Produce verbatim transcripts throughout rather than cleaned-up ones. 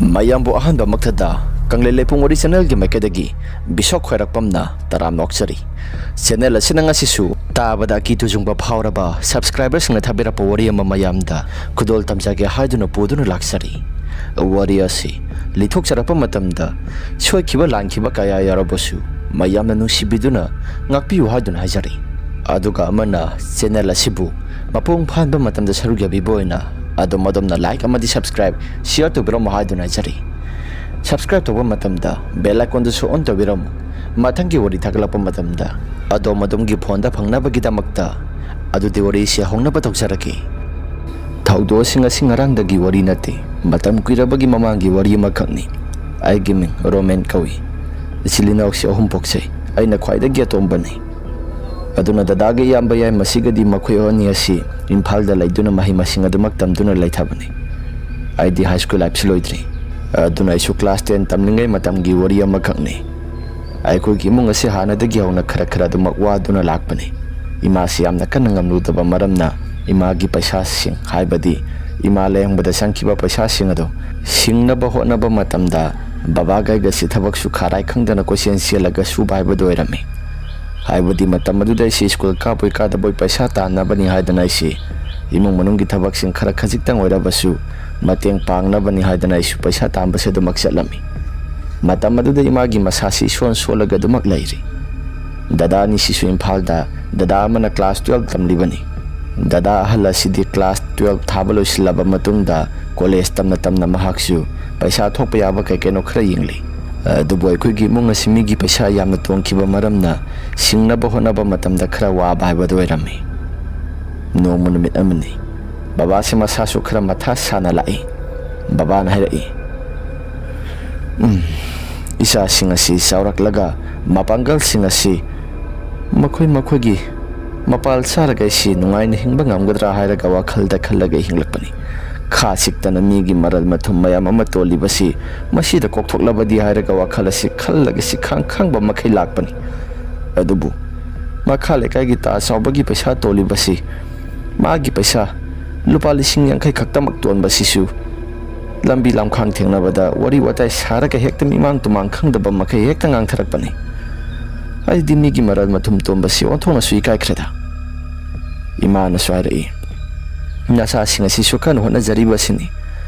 ꯃꯌꯥꯝꯕꯨ ꯑꯍꯥꯟꯕꯃꯛꯇꯗ ꯀꯪꯂꯩ ꯂꯩꯄꯨꯡ ꯋꯥꯔꯤ ꯆꯦꯅꯦꯜꯒꯤ ꯃꯥꯏꯀꯩꯗꯒꯤ ꯕꯤꯁꯣꯛ ꯈ꯭ꯋꯥꯏꯔꯥꯛꯄꯝꯅ ꯇꯔꯥꯝꯅ ꯑꯣꯛꯆꯔꯤ꯫ ꯆꯦꯅꯦꯜ ꯑꯁꯤꯅ ꯉꯁꯤꯁꯨ ꯇꯥꯕꯗ ꯑꯀꯤ ꯇꯨꯖꯨꯡꯕ ꯐꯥꯎꯔꯕ ꯁꯕꯁꯀ꯭ꯔꯥꯏꯕꯔꯁꯤꯡꯅ ꯊꯥꯕꯤꯔꯛꯄ ꯋꯥꯔꯤ ꯑꯃ ꯃꯌꯥꯝꯗ ꯈꯨꯗꯣꯜ ꯇꯝꯖꯒꯦ ꯍꯥꯏꯗꯨꯅ ꯄꯨꯗꯨꯅ ꯂꯥꯛꯆꯔꯤ꯫ ꯋꯥꯔꯤ ꯑꯁꯤ ꯂꯤꯊꯣꯛꯆꯔꯛꯄ ꯃꯇꯝꯗ ꯁꯣꯏꯈꯤꯕ ꯂꯥꯟꯈꯤꯕ ꯀꯌꯥ ꯌꯥꯎꯔꯕꯁꯨ ꯃꯌꯥꯝꯅ ꯅꯨꯡꯁꯤꯕꯤꯗꯨꯅ ꯉꯥꯛꯄꯤꯌꯨ ꯍꯥꯏꯗꯨꯅ ꯍꯥꯏꯖꯔꯤ꯫ ꯑꯗꯨꯒ ꯑꯃꯅ ꯆꯦꯅꯦꯜ ꯑꯁꯤꯕꯨ ꯃꯄꯨꯡ ꯐꯥꯍꯟꯕ ꯃꯇꯝꯗ ꯁꯔꯨꯛ ꯌꯥꯕꯤꯕ ꯑꯣꯏꯅ ꯑꯗꯣꯝ ꯑꯗꯣꯝꯅ ꯂꯥꯏꯛ ꯑꯃꯗꯤ ꯁꯕꯁꯀ꯭ꯔꯥꯏꯕ, ꯁꯤꯌꯔ ꯇꯧꯕꯤꯔꯝꯃꯨ ꯍꯥꯏꯗꯨꯅ ꯍꯥꯏꯖꯔꯤ꯫ ꯁꯕꯁꯀ꯭ꯔꯥꯏꯕ ꯇꯧꯕ ꯃꯇꯝꯗ ꯕꯦꯜ ꯑꯥꯏꯀꯣꯟꯗꯨꯁꯨ ꯑꯣꯟ ꯇꯧꯕꯤꯔꯝꯃꯨ꯫ ꯃꯊꯪꯒꯤ ꯋꯥꯔꯤ ꯊꯥꯒꯠꯂꯛꯄ ꯃꯇꯝꯗ ꯑꯗꯣꯝ ꯑꯗꯣꯝꯒꯤ ꯐꯣꯟꯗ ꯐꯪꯅꯕꯒꯤꯗꯃꯛꯇ꯫ ꯑꯗꯨꯗꯤ ꯋꯥꯔꯤꯁꯤ ꯍꯧꯅꯕ ꯇꯧꯖꯔꯛꯀꯦ꯫ ꯊꯧꯗꯣꯛꯁꯤꯡ ꯑꯁꯤ ꯉꯔꯥꯡꯗꯒꯤ ꯋꯥꯔꯤ ꯅꯠꯇꯦ, ꯃꯇꯝ ꯀꯨꯏꯔꯕꯒꯤ ꯃꯃꯥꯡꯒꯤ ꯋꯥꯔꯤ ꯑꯃꯈꯛꯅꯤ꯫ ꯑꯩꯒꯤ ꯃꯤꯡ ꯔꯣꯃꯦꯟ ꯀꯧꯏ꯫ ꯏꯆꯤꯜ ꯏꯅꯥꯎꯁꯤ ꯑꯍꯨꯝ ꯄꯣꯛꯆꯩ꯫ ꯑꯩꯅ ꯈ꯭ꯋꯥꯏꯗꯒꯤ ꯑꯇꯣꯝꯕꯅꯤ꯫ ꯑꯗꯨꯅ ꯗꯗꯥꯒꯤ ꯏꯌꯥꯝꯕ ꯌꯥꯏꯃꯁꯤꯒꯗꯤ ꯃꯈꯣꯏ ꯑꯅꯤ ꯑꯁꯤ ꯏꯝꯐꯥꯜꯗ ꯂꯩꯗꯨꯅ ꯃꯍꯩ ꯃꯁꯤꯡ ꯑꯗꯨꯃꯛ ꯇꯝꯗꯨꯅ ꯂꯩꯊꯕꯅꯤ꯫ ꯑꯩꯗꯤ ꯍꯥꯏ ꯁ꯭ꯀꯨꯜ ꯂꯥꯏꯐꯁꯨ ꯂꯣꯏꯗ꯭ꯔꯤ꯫ ꯑꯗꯨꯅ ꯑꯩꯁꯨ ꯀ꯭ꯂꯥꯁ ꯇꯦꯟ ꯇꯝꯂꯤꯉꯩ ꯃꯇꯝꯒꯤ ꯋꯥꯔꯤ ꯑꯃꯈꯛꯅꯤ꯫ ꯑꯩꯈꯣꯏꯒꯤ ꯏꯃꯨꯡ ꯑꯁꯤ ꯍꯥꯟꯅꯗꯒꯤ ꯍꯧꯅ ꯈꯔ ꯈꯔ ꯑꯗꯨꯃꯛ ꯋꯥꯗꯨꯅ ꯂꯥꯛꯄꯅꯤ꯫ ꯏꯃꯥꯁꯤ ꯌꯥꯝꯅ ꯀꯟꯅ ꯉꯝꯂꯨꯗꯕ ꯃꯔꯝꯅ ꯏꯃꯥꯒꯤ ꯄꯩꯁꯥꯁꯤꯡ, ꯍꯥꯏꯕꯗꯤ ꯏꯃꯥ ꯂꯥꯌꯦꯡꯕꯗ ꯆꯪꯈꯤꯕ ꯄꯩꯁꯥꯁꯤꯡ ꯑꯗꯨ ꯁꯤꯡꯅꯕ ꯍꯣꯠꯅꯕ ꯃꯇꯝꯗ ꯕꯕꯥꯒ ꯑꯩꯒꯁꯤ ꯊꯕꯛ ꯁꯨꯈꯥꯔꯥꯏ ꯈꯪꯗꯅ ꯀꯣꯏꯆꯦꯟ ꯆꯦꯜꯂꯒ ꯁꯨꯕ ꯍꯥꯏꯕꯗꯨ ꯑꯣꯏꯔꯝꯃꯤ꯫ ꯍꯥꯏꯕꯗꯤ ꯃꯇꯝ ꯑꯗꯨꯗ ꯑꯩꯁꯤ ꯁ꯭ꯀꯨꯜ ꯀꯥꯕꯣꯏ ꯀꯥꯗꯕꯣꯏ ꯄꯩꯁꯥ ꯇꯥꯟꯅꯕꯅꯤ ꯍꯥꯏꯗꯅ ꯑꯩꯁꯤ ꯏꯃꯨꯡ ꯃꯅꯨꯡꯒꯤ ꯊꯕꯛꯁꯤꯡ ꯈꯔ ꯈꯖꯤꯛꯇꯪ ꯑꯣꯏꯔꯕꯁꯨ ꯃꯇꯦꯡ ꯄꯥꯡꯅꯕꯅꯤ ꯍꯥꯏꯗꯅ ꯑꯩꯁꯨ ꯄꯩꯁꯥ ꯇꯥꯟꯕꯁꯦ ꯑꯗꯨꯃꯛ ꯆꯠꯂꯝꯃꯤ꯫ ꯃꯇꯝ ꯑꯗꯨꯗ ꯏꯃꯥꯒꯤ ꯃꯁꯥꯁꯤ ꯏꯁꯣꯟ ꯁꯣꯜꯂꯒ ꯑꯗꯨꯃꯛ ꯂꯩꯔꯤ꯫ ꯗꯗꯥ ꯑꯅꯤꯁꯤꯁꯨ ꯏꯝꯐꯥꯜꯗ, ꯗꯗꯥ ꯑꯃꯅ ꯀ꯭ꯂꯥꯁ ꯇꯨꯌꯦꯜꯕ ꯇꯝꯂꯤꯕꯅꯤ꯫ ꯗꯗꯥ ꯑꯍꯜ ꯑꯁꯤꯗꯤ ꯀ꯭ꯂꯥꯁ ꯇꯨꯌꯦꯜꯕ ꯊꯥꯕ ꯂꯣꯏꯁꯤꯜꯂꯕ ꯃꯇꯨꯡꯗ ꯀꯣꯂꯦꯖ ꯇꯝꯅ ꯇꯝꯅ ꯃꯍꯥꯛꯁꯨ ꯄꯩꯁꯥ ꯊꯣꯛꯄ ꯌꯥꯕ ꯀꯩ ꯀꯩꯅꯣ ꯈꯔ ꯌꯦꯡꯂꯤ꯫ ꯑꯗꯨꯕꯨ ꯑꯩꯈꯣꯏꯒꯤ ꯏꯃꯨꯡ ꯑꯁꯤ ꯃꯤꯒꯤ ꯄꯩꯁꯥ ꯌꯥꯝꯅ ꯇꯣꯡꯈꯤꯕ ꯃꯔꯝꯅ ꯁꯤꯡꯅꯕ ꯍꯣꯠꯅꯕ ꯃꯇꯝꯗ ꯈꯔ ꯋꯥꯕ ꯍꯥꯏꯕꯗꯨ ꯑꯣꯏꯔꯝꯃꯤ꯫ ꯅꯣꯡꯃ ꯅꯨꯃꯤꯠ ꯑꯃꯅꯤ꯫ ꯕꯕꯥꯁꯦ ꯃꯁꯥꯁꯨ ꯈꯔ ꯃꯊꯥ ꯁꯥꯅ ꯂꯥꯛꯏ꯫ ꯕꯕꯥꯅ ꯍꯥꯏꯔꯛꯏ, "ꯎꯝ, ꯏꯆꯥꯁꯤꯡ ꯑꯁꯤ ꯆꯥꯎꯔꯛꯂꯒ ꯃꯄꯥꯡꯒꯜꯁꯤꯡ ꯑꯁꯤ ꯃꯈꯣꯏ ꯃꯈꯣꯏꯒꯤ ꯃꯄꯥꯜ ꯆꯥꯔꯒ ꯑꯩꯁꯤ ꯅꯨꯡꯉꯥꯏꯅ ꯍꯤꯡꯕ ꯉꯝꯒꯗ꯭ꯔꯥ?" ꯍꯥꯏꯔꯒ ꯋꯥꯈꯜꯗ ꯈꯜꯂꯒ ꯍꯤꯡꯂꯛꯄꯅꯤ꯫ ꯈꯥ ꯆꯤꯛꯇꯅ ꯃꯤꯒꯤ ꯃꯔꯜ ꯃꯊꯨꯝ ꯃꯌꯥꯝ ꯑꯃ ꯇꯣꯜꯂꯤꯕꯁꯤ ꯃꯁꯤꯗ ꯀꯣꯛꯊꯣꯛꯂꯕꯗꯤ ꯍꯥꯏꯔꯒ ꯋꯥꯈꯜ ꯑꯁꯤ ꯈꯜꯂꯒ ꯁꯤ ꯈꯥꯡ ꯈꯥꯡꯕ ꯃꯈꯩ ꯂꯥꯛꯄꯅꯤ꯫ ꯑꯗꯨꯕꯨ ꯃꯈꯥ ꯂꯩꯀꯥꯏꯒꯤ ꯇꯥ ꯆꯥꯎꯕꯒꯤ ꯄꯩꯁꯥ ꯇꯣꯜꯂꯤꯕꯁꯤ, ꯃꯥꯒꯤ ꯄꯩꯁꯥ ꯂꯨꯄꯥ ꯂꯤꯁꯤꯡ ꯌꯥꯡꯈꯩ ꯈꯛꯇꯃꯛ ꯇꯣꯟꯕꯁꯤꯁꯨ ꯂꯝꯕꯤ ꯂꯝꯈꯥꯡ ꯊꯦꯡꯅꯕꯗ ꯋꯥꯔꯤ ꯋꯥꯇꯥꯏ ꯁꯥꯔꯒ ꯍꯦꯛꯇ ꯃꯤꯃꯥꯡ ꯇꯨꯃꯥꯡ ꯈꯪꯗꯕ ꯃꯈꯩ ꯍꯦꯛꯇ ꯉꯥꯡꯊꯔꯛꯄꯅꯤ꯫ ꯑꯩꯗꯤ ꯃꯤꯒꯤ ꯃꯔꯜ ꯃꯊꯨꯝ ꯇꯣꯝꯕꯁꯤ ꯑꯣꯟꯊꯣꯛꯅꯁꯨ ꯏꯀꯥꯏꯈ꯭ꯔꯦꯗ꯫ ꯏꯃꯥꯅꯁꯨ ꯍꯥꯏꯔꯛꯏ, "ꯅꯆꯥꯁꯤꯡ ꯑꯁꯤꯁꯨ ꯀꯟꯅ ꯍꯣꯠꯅꯖꯔꯤꯕꯁꯤꯅꯤ꯫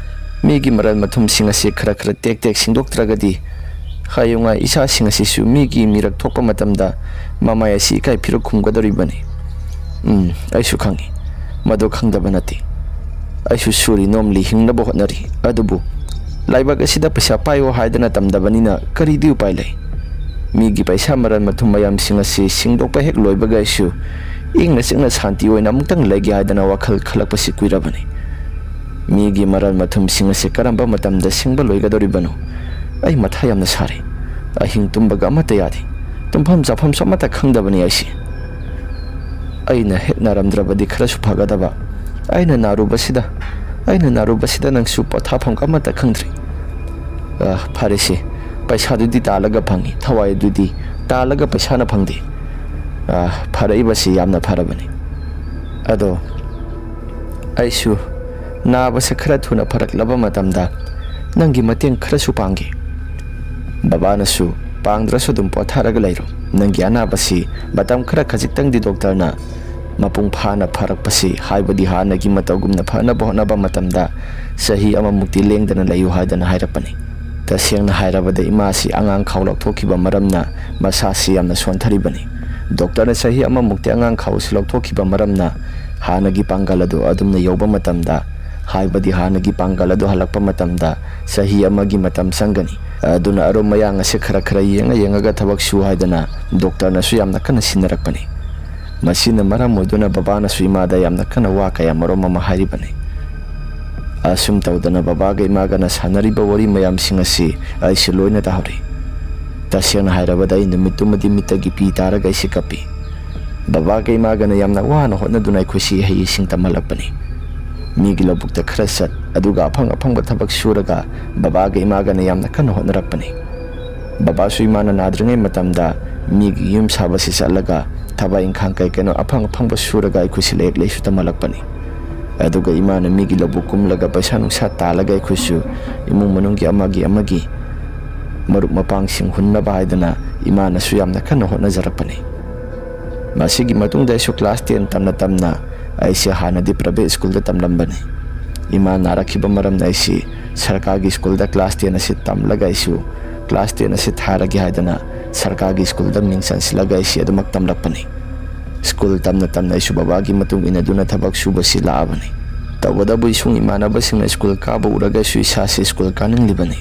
ꯃꯤꯒꯤ ꯃꯔꯜ ꯃꯊꯨꯝꯁꯤꯡ ꯑꯁꯤ ꯈꯔ ꯈꯔ ꯇꯦꯛ ꯇꯦꯛ ꯁꯤꯡꯗꯣꯛꯇ꯭ꯔꯒꯗꯤ ꯍꯌꯦꯡꯋꯥꯏ ꯏꯆꯥꯁꯤꯡ ꯑꯁꯤꯁꯨ ꯃꯤꯒꯤ ꯃꯤꯔꯛ ꯊꯣꯛꯄ ꯃꯇꯝꯗ ꯃꯃꯥꯏ ꯑꯁꯤ ꯏꯀꯥꯏ ꯐꯤꯔꯨꯛ ꯈꯨꯝꯒꯗꯧꯔꯤꯕꯅꯤ꯫" ꯎꯝ, ꯑꯩꯁꯨ ꯈꯪꯏ꯫ ꯃꯗꯨ ꯈꯪꯗꯕ ꯅꯠꯇꯦ꯫ ꯑꯩꯁꯨ ꯁꯨꯔꯤ ꯅꯣꯝꯂꯤ ꯍꯤꯡꯅꯕ ꯍꯣꯠꯅꯔꯤ꯫ ꯑꯗꯨꯕꯨ ꯂꯥꯏꯕꯛ ꯑꯁꯤꯗ ꯄꯩꯁꯥ ꯄꯥꯏꯌꯣ ꯍꯥꯏꯗꯅ ꯇꯝꯗꯕꯅꯤꯅ ꯀꯔꯤꯗꯤ ꯎꯄꯥꯏ ꯂꯩ? ꯃꯤꯒꯤ ꯄꯩꯁꯥ ꯃꯔꯜ ꯃꯊꯨꯝ ꯃꯌꯥꯝꯁꯤꯡ ꯑꯁꯤ ꯁꯤꯡꯗꯣꯛꯄ ꯍꯦꯛ ꯂꯣꯏꯕꯒ ꯑꯩꯁꯨ ꯏꯪꯅ ꯆꯤꯛꯅ ꯁꯥꯟꯇꯤ ꯑꯣꯏꯅ ꯑꯃꯨꯛꯇꯪ ꯂꯩꯒꯦ ꯍꯥꯏꯗꯅ ꯋꯥꯈꯜ ꯈꯜꯂꯛꯄꯁꯤ ꯀꯨꯏꯔꯕꯅꯤ꯫ ꯃꯤꯒꯤ ꯃꯔꯜ ꯃꯊꯨꯝꯁꯤꯡ ꯑꯁꯤ ꯀꯔꯝꯕ ꯃꯇꯝꯗ ꯁꯤꯡꯕ ꯂꯣꯏꯒꯗꯧꯔꯤꯕꯅꯣ? ꯑꯩ ꯃꯊꯥ ꯌꯥꯝꯅ ꯁꯥꯔꯦ꯫ ꯑꯍꯤꯡ ꯇꯨꯝꯕꯒ ꯑꯃꯠꯇ ꯌꯥꯗꯦ꯫ ꯇꯨꯝꯐꯝ ꯆꯥꯐꯝꯁꯨ ꯑꯃꯠꯇ ꯈꯪꯗꯕꯅꯤ ꯑꯩꯁꯦ꯫ ꯑꯩꯅ ꯍꯦꯛ ꯅꯥꯔꯝꯗ꯭ꯔꯕꯗꯤ ꯈꯔꯁꯨ ꯐꯒꯗꯕ꯫ ꯑꯩꯅ ꯅꯥꯔꯨꯕꯁꯤꯗ, ꯑꯩꯅ ꯅꯥꯔꯨꯕꯁꯤꯗ ꯅꯪꯁꯨ ꯄꯣꯊꯥꯐꯝ ꯑꯃꯠꯇ ꯈꯪꯗ꯭ꯔꯤ꯫ ꯑ, ꯐꯔꯦꯁꯦ, ꯄꯩꯁꯥꯗꯨꯗꯤ ꯇꯥꯜꯂꯒ ꯐꯪꯉꯤ, ꯊꯋꯥꯏ ꯑꯗꯨꯗꯤ ꯇꯥꯜꯂꯒ ꯄꯩꯁꯥꯅ ꯐꯪꯗꯦ꯫ ꯑ, ꯐꯔꯛꯏꯕꯁꯤ ꯌꯥꯝꯅ ꯐꯔꯕꯅꯤ꯫ ꯑꯗꯣ ꯑꯩꯁꯨ ꯅꯥꯕꯁꯦ ꯈꯔ ꯊꯨꯅ ꯐꯔꯛꯂꯕ ꯃꯇꯝꯗ ꯅꯪꯒꯤ ꯃꯇꯦꯡ ꯈꯔꯁꯨ ꯄꯥꯡꯒꯦ꯫ ꯕꯕꯥꯅꯁꯨ, "ꯄꯥꯡꯗ꯭ꯔꯁꯨ ꯑꯗꯨꯝ ꯄꯣꯊꯥꯔꯒ ꯂꯩꯔꯣ꯫ ꯅꯪꯒꯤ ꯑꯅꯥꯕꯁꯤ ꯃꯇꯝ ꯈꯔ ꯈꯖꯤꯛꯇꯪꯗꯤ ꯗꯣꯛꯇꯔꯅ ꯃꯄꯨꯡ ꯐꯥꯅ ꯐꯔꯛꯄꯁꯤ, ꯍꯥꯏꯕꯗꯤ ꯍꯥꯟꯅꯒꯤ ꯃꯇꯧꯒꯨꯝꯅ ꯐꯅꯕ ꯍꯣꯠꯅꯕ ꯃꯇꯝꯗ ꯆꯍꯤ ꯑꯃꯃꯨꯛꯇꯤ ꯂꯦꯡꯗꯅ ꯂꯩꯌꯨ" ꯍꯥꯏꯗꯅ ꯍꯥꯏꯔꯛꯄꯅꯤ꯫ ꯇꯁꯦꯡꯅ ꯍꯥꯏꯔꯕꯗ ꯏꯃꯥꯁꯤ ꯑꯉꯥꯡ ꯈꯥꯎ ꯂꯧꯊꯣꯛꯈꯤꯕ ꯃꯔꯝꯅ ꯃꯁꯥꯁꯤ ꯌꯥꯝꯅ ꯁꯣꯟꯊꯔꯤꯕꯅꯤ꯫ ꯗꯣꯛꯇꯔꯅ ꯆꯍꯤ ꯑꯃꯃꯨꯛꯇꯤ ꯑꯉꯥꯡ ꯈꯥꯎꯁꯤ ꯂꯧꯊꯣꯛꯈꯤꯕ ꯃꯔꯝꯅ ꯍꯥꯟꯅꯒꯤ ꯄꯥꯡꯒꯜ ꯑꯗꯨ ꯑꯗꯨꯝꯅ ꯌꯧꯕ ꯃꯇꯝꯗ, ꯍꯥꯏꯕꯗꯤ ꯍꯥꯟꯅꯒꯤ ꯄꯥꯡꯒꯜ ꯑꯗꯨ ꯍꯜꯂꯛꯄ ꯃꯇꯝꯗ ꯆꯍꯤ ꯑꯃꯒꯤ ꯃꯇꯝ ꯆꯪꯒꯅꯤ꯫ ꯑꯗꯨꯅ ꯑꯔꯨꯝ ꯑꯌꯥꯡ ꯑꯁꯤ ꯈꯔ ꯈꯔ ꯌꯦꯡꯉ ꯌꯦꯡꯉꯒ ꯊꯕꯛ ꯁꯨ ꯍꯥꯏꯗꯅ ꯗꯣꯛꯇꯔꯅꯁꯨ ꯌꯥꯝꯅ ꯀꯟꯅ ꯁꯤꯟꯅꯔꯛꯄꯅꯤ꯫ ꯃꯁꯤꯅ ꯃꯔꯝ ꯑꯣꯏꯗꯨꯅ ꯕꯕꯥꯅꯁꯨ ꯏꯃꯥꯗ ꯌꯥꯝꯅ ꯀꯟꯅ ꯋꯥ ꯀꯌꯥ ꯃꯔꯨꯝ ꯑꯃ ꯍꯥꯏꯔꯤꯕꯅꯤ꯫ ꯑꯁꯨꯝ ꯇꯧꯗꯅ ꯕꯕꯥꯒ ꯏꯃꯥꯒꯅ ꯁꯥꯟꯅꯔꯤꯕ ꯋꯥꯔꯤ ꯃꯌꯥꯝꯁꯤꯡ ꯑꯁꯤ ꯑꯩꯁꯨ ꯂꯣꯏꯅ ꯇꯥꯍꯧꯔꯤ꯫ ꯇꯁꯦꯡꯅ ꯍꯥꯏꯔꯕꯗ ꯑꯩ ꯅꯨꯃꯤꯠꯇꯨꯃꯗꯤ ꯃꯤꯠꯇꯒꯤ ꯄꯤ ꯇꯥꯔꯒ ꯑꯩꯁꯤ ꯀꯞꯄꯤ꯫ ꯕꯕꯥꯒ ꯏꯃꯥꯒꯅ ꯌꯥꯝꯅ ꯋꯥꯅ ꯍꯣꯠꯅꯗꯨꯅ ꯑꯩꯈꯣꯏꯁꯤ ꯏꯍꯩ ꯏꯁꯤꯡ ꯇꯝꯍꯜꯂꯛꯄꯅꯤ꯫ ꯃꯤꯒꯤ ꯂꯧꯕꯨꯛꯇ ꯈꯔ ꯆꯠ, ꯑꯗꯨꯒ ꯑꯐꯪ ꯑꯐꯪꯕ ꯊꯕꯛ ꯁꯨꯔꯒ ꯕꯕꯥꯒ ꯏꯃꯥꯒꯅ ꯌꯥꯝꯅ ꯀꯟꯅ ꯍꯣꯠꯅꯔꯛꯄꯅꯤ꯫ ꯕꯕꯥꯁꯨ ꯏꯃꯥꯅ ꯅꯥꯗ꯭ꯔꯤꯉꯩ ꯃꯇꯝꯗ ꯃꯤꯒꯤ ꯌꯨꯝ ꯁꯥꯕꯁꯤ ꯆꯠꯂꯒ ꯊꯕꯛ ꯏꯪꯈꯥꯡ ꯀꯩ ꯀꯩꯅꯣ ꯑꯐꯪ ꯑꯐꯪꯕ ꯁꯨꯔꯒ ꯑꯩꯈꯣꯏꯁꯤ ꯂꯥꯏꯔꯤꯛ ꯂꯥꯏꯁꯨ ꯇꯝꯍꯜꯂꯛꯄꯅꯤ꯫ ꯑꯗꯨꯒ ꯏꯃꯥꯅ ꯃꯤꯒꯤ ꯂꯧꯕꯨꯛ ꯀꯨꯝꯂꯒ ꯄꯩꯁꯥ ꯅꯨꯡꯁꯥ ꯇꯥꯜꯂꯒ ꯑꯩꯈꯣꯏꯁꯨ ꯏꯃꯨꯡ ꯃꯅꯨꯡꯒꯤ ꯑꯃꯒꯤ ꯑꯃꯒꯤ ꯃꯔꯨꯞ ꯃꯄꯥꯡꯁꯤꯡ ꯍꯨꯟꯅꯕ ꯍꯥꯏꯗꯅ ꯏꯃꯥꯅꯁꯨ ꯌꯥꯝꯅ ꯀꯟꯅ ꯍꯣꯠꯅꯖꯔꯛꯄꯅꯤ꯫ ꯃꯁꯤꯒꯤ ꯃꯇꯨꯡꯗ ꯑꯩꯁꯨ class ten ꯇꯝꯅ ꯇꯝꯅ ꯑꯩꯁꯦ ꯍꯥꯟꯅꯗꯤ private schoolꯗ ꯇꯝꯂꯝꯕꯅꯤ꯫ ꯏꯃꯥ ꯅꯥꯔꯛꯈꯤꯕ ꯃꯔꯝꯅ ꯑꯩꯁꯤ ꯁꯔꯀꯥꯔꯒꯤ schoolꯗ class ten ꯑꯁꯤ ꯇꯝꯂꯒ ꯑꯩꯁꯨ class ten ꯑꯁꯤ ꯊꯥꯔꯒꯦ ꯍꯥꯏꯗꯅ ꯁꯔꯀꯥꯔꯒꯤ schoolꯗ ꯃꯤꯡ ꯆꯟꯁꯤꯜꯂꯒ ꯑꯩꯁꯤ ꯑꯗꯨꯃꯛ ꯇꯝꯂꯛꯄꯅꯤ꯫ School ꯇꯝꯅ ꯇꯝꯅ ꯑꯩꯁꯨ ꯕꯕꯥꯒꯤ ꯃꯇꯨꯡ ꯏꯟꯅꯗꯨꯅ ꯊꯕꯛ ꯁꯨꯕꯁꯤ ꯂꯥꯛꯑꯕꯅꯤ꯫ ꯇꯧꯕꯇꯕꯨ ꯏꯁꯨꯡ ꯏꯃꯥꯟꯅꯕꯁꯤꯡꯅ school ꯀꯥꯕ ꯎꯔꯒ ꯑꯩꯁꯨ ꯏꯁꯥꯁꯤ school ꯀꯥꯅꯤꯡꯂꯤꯕꯅꯤ꯫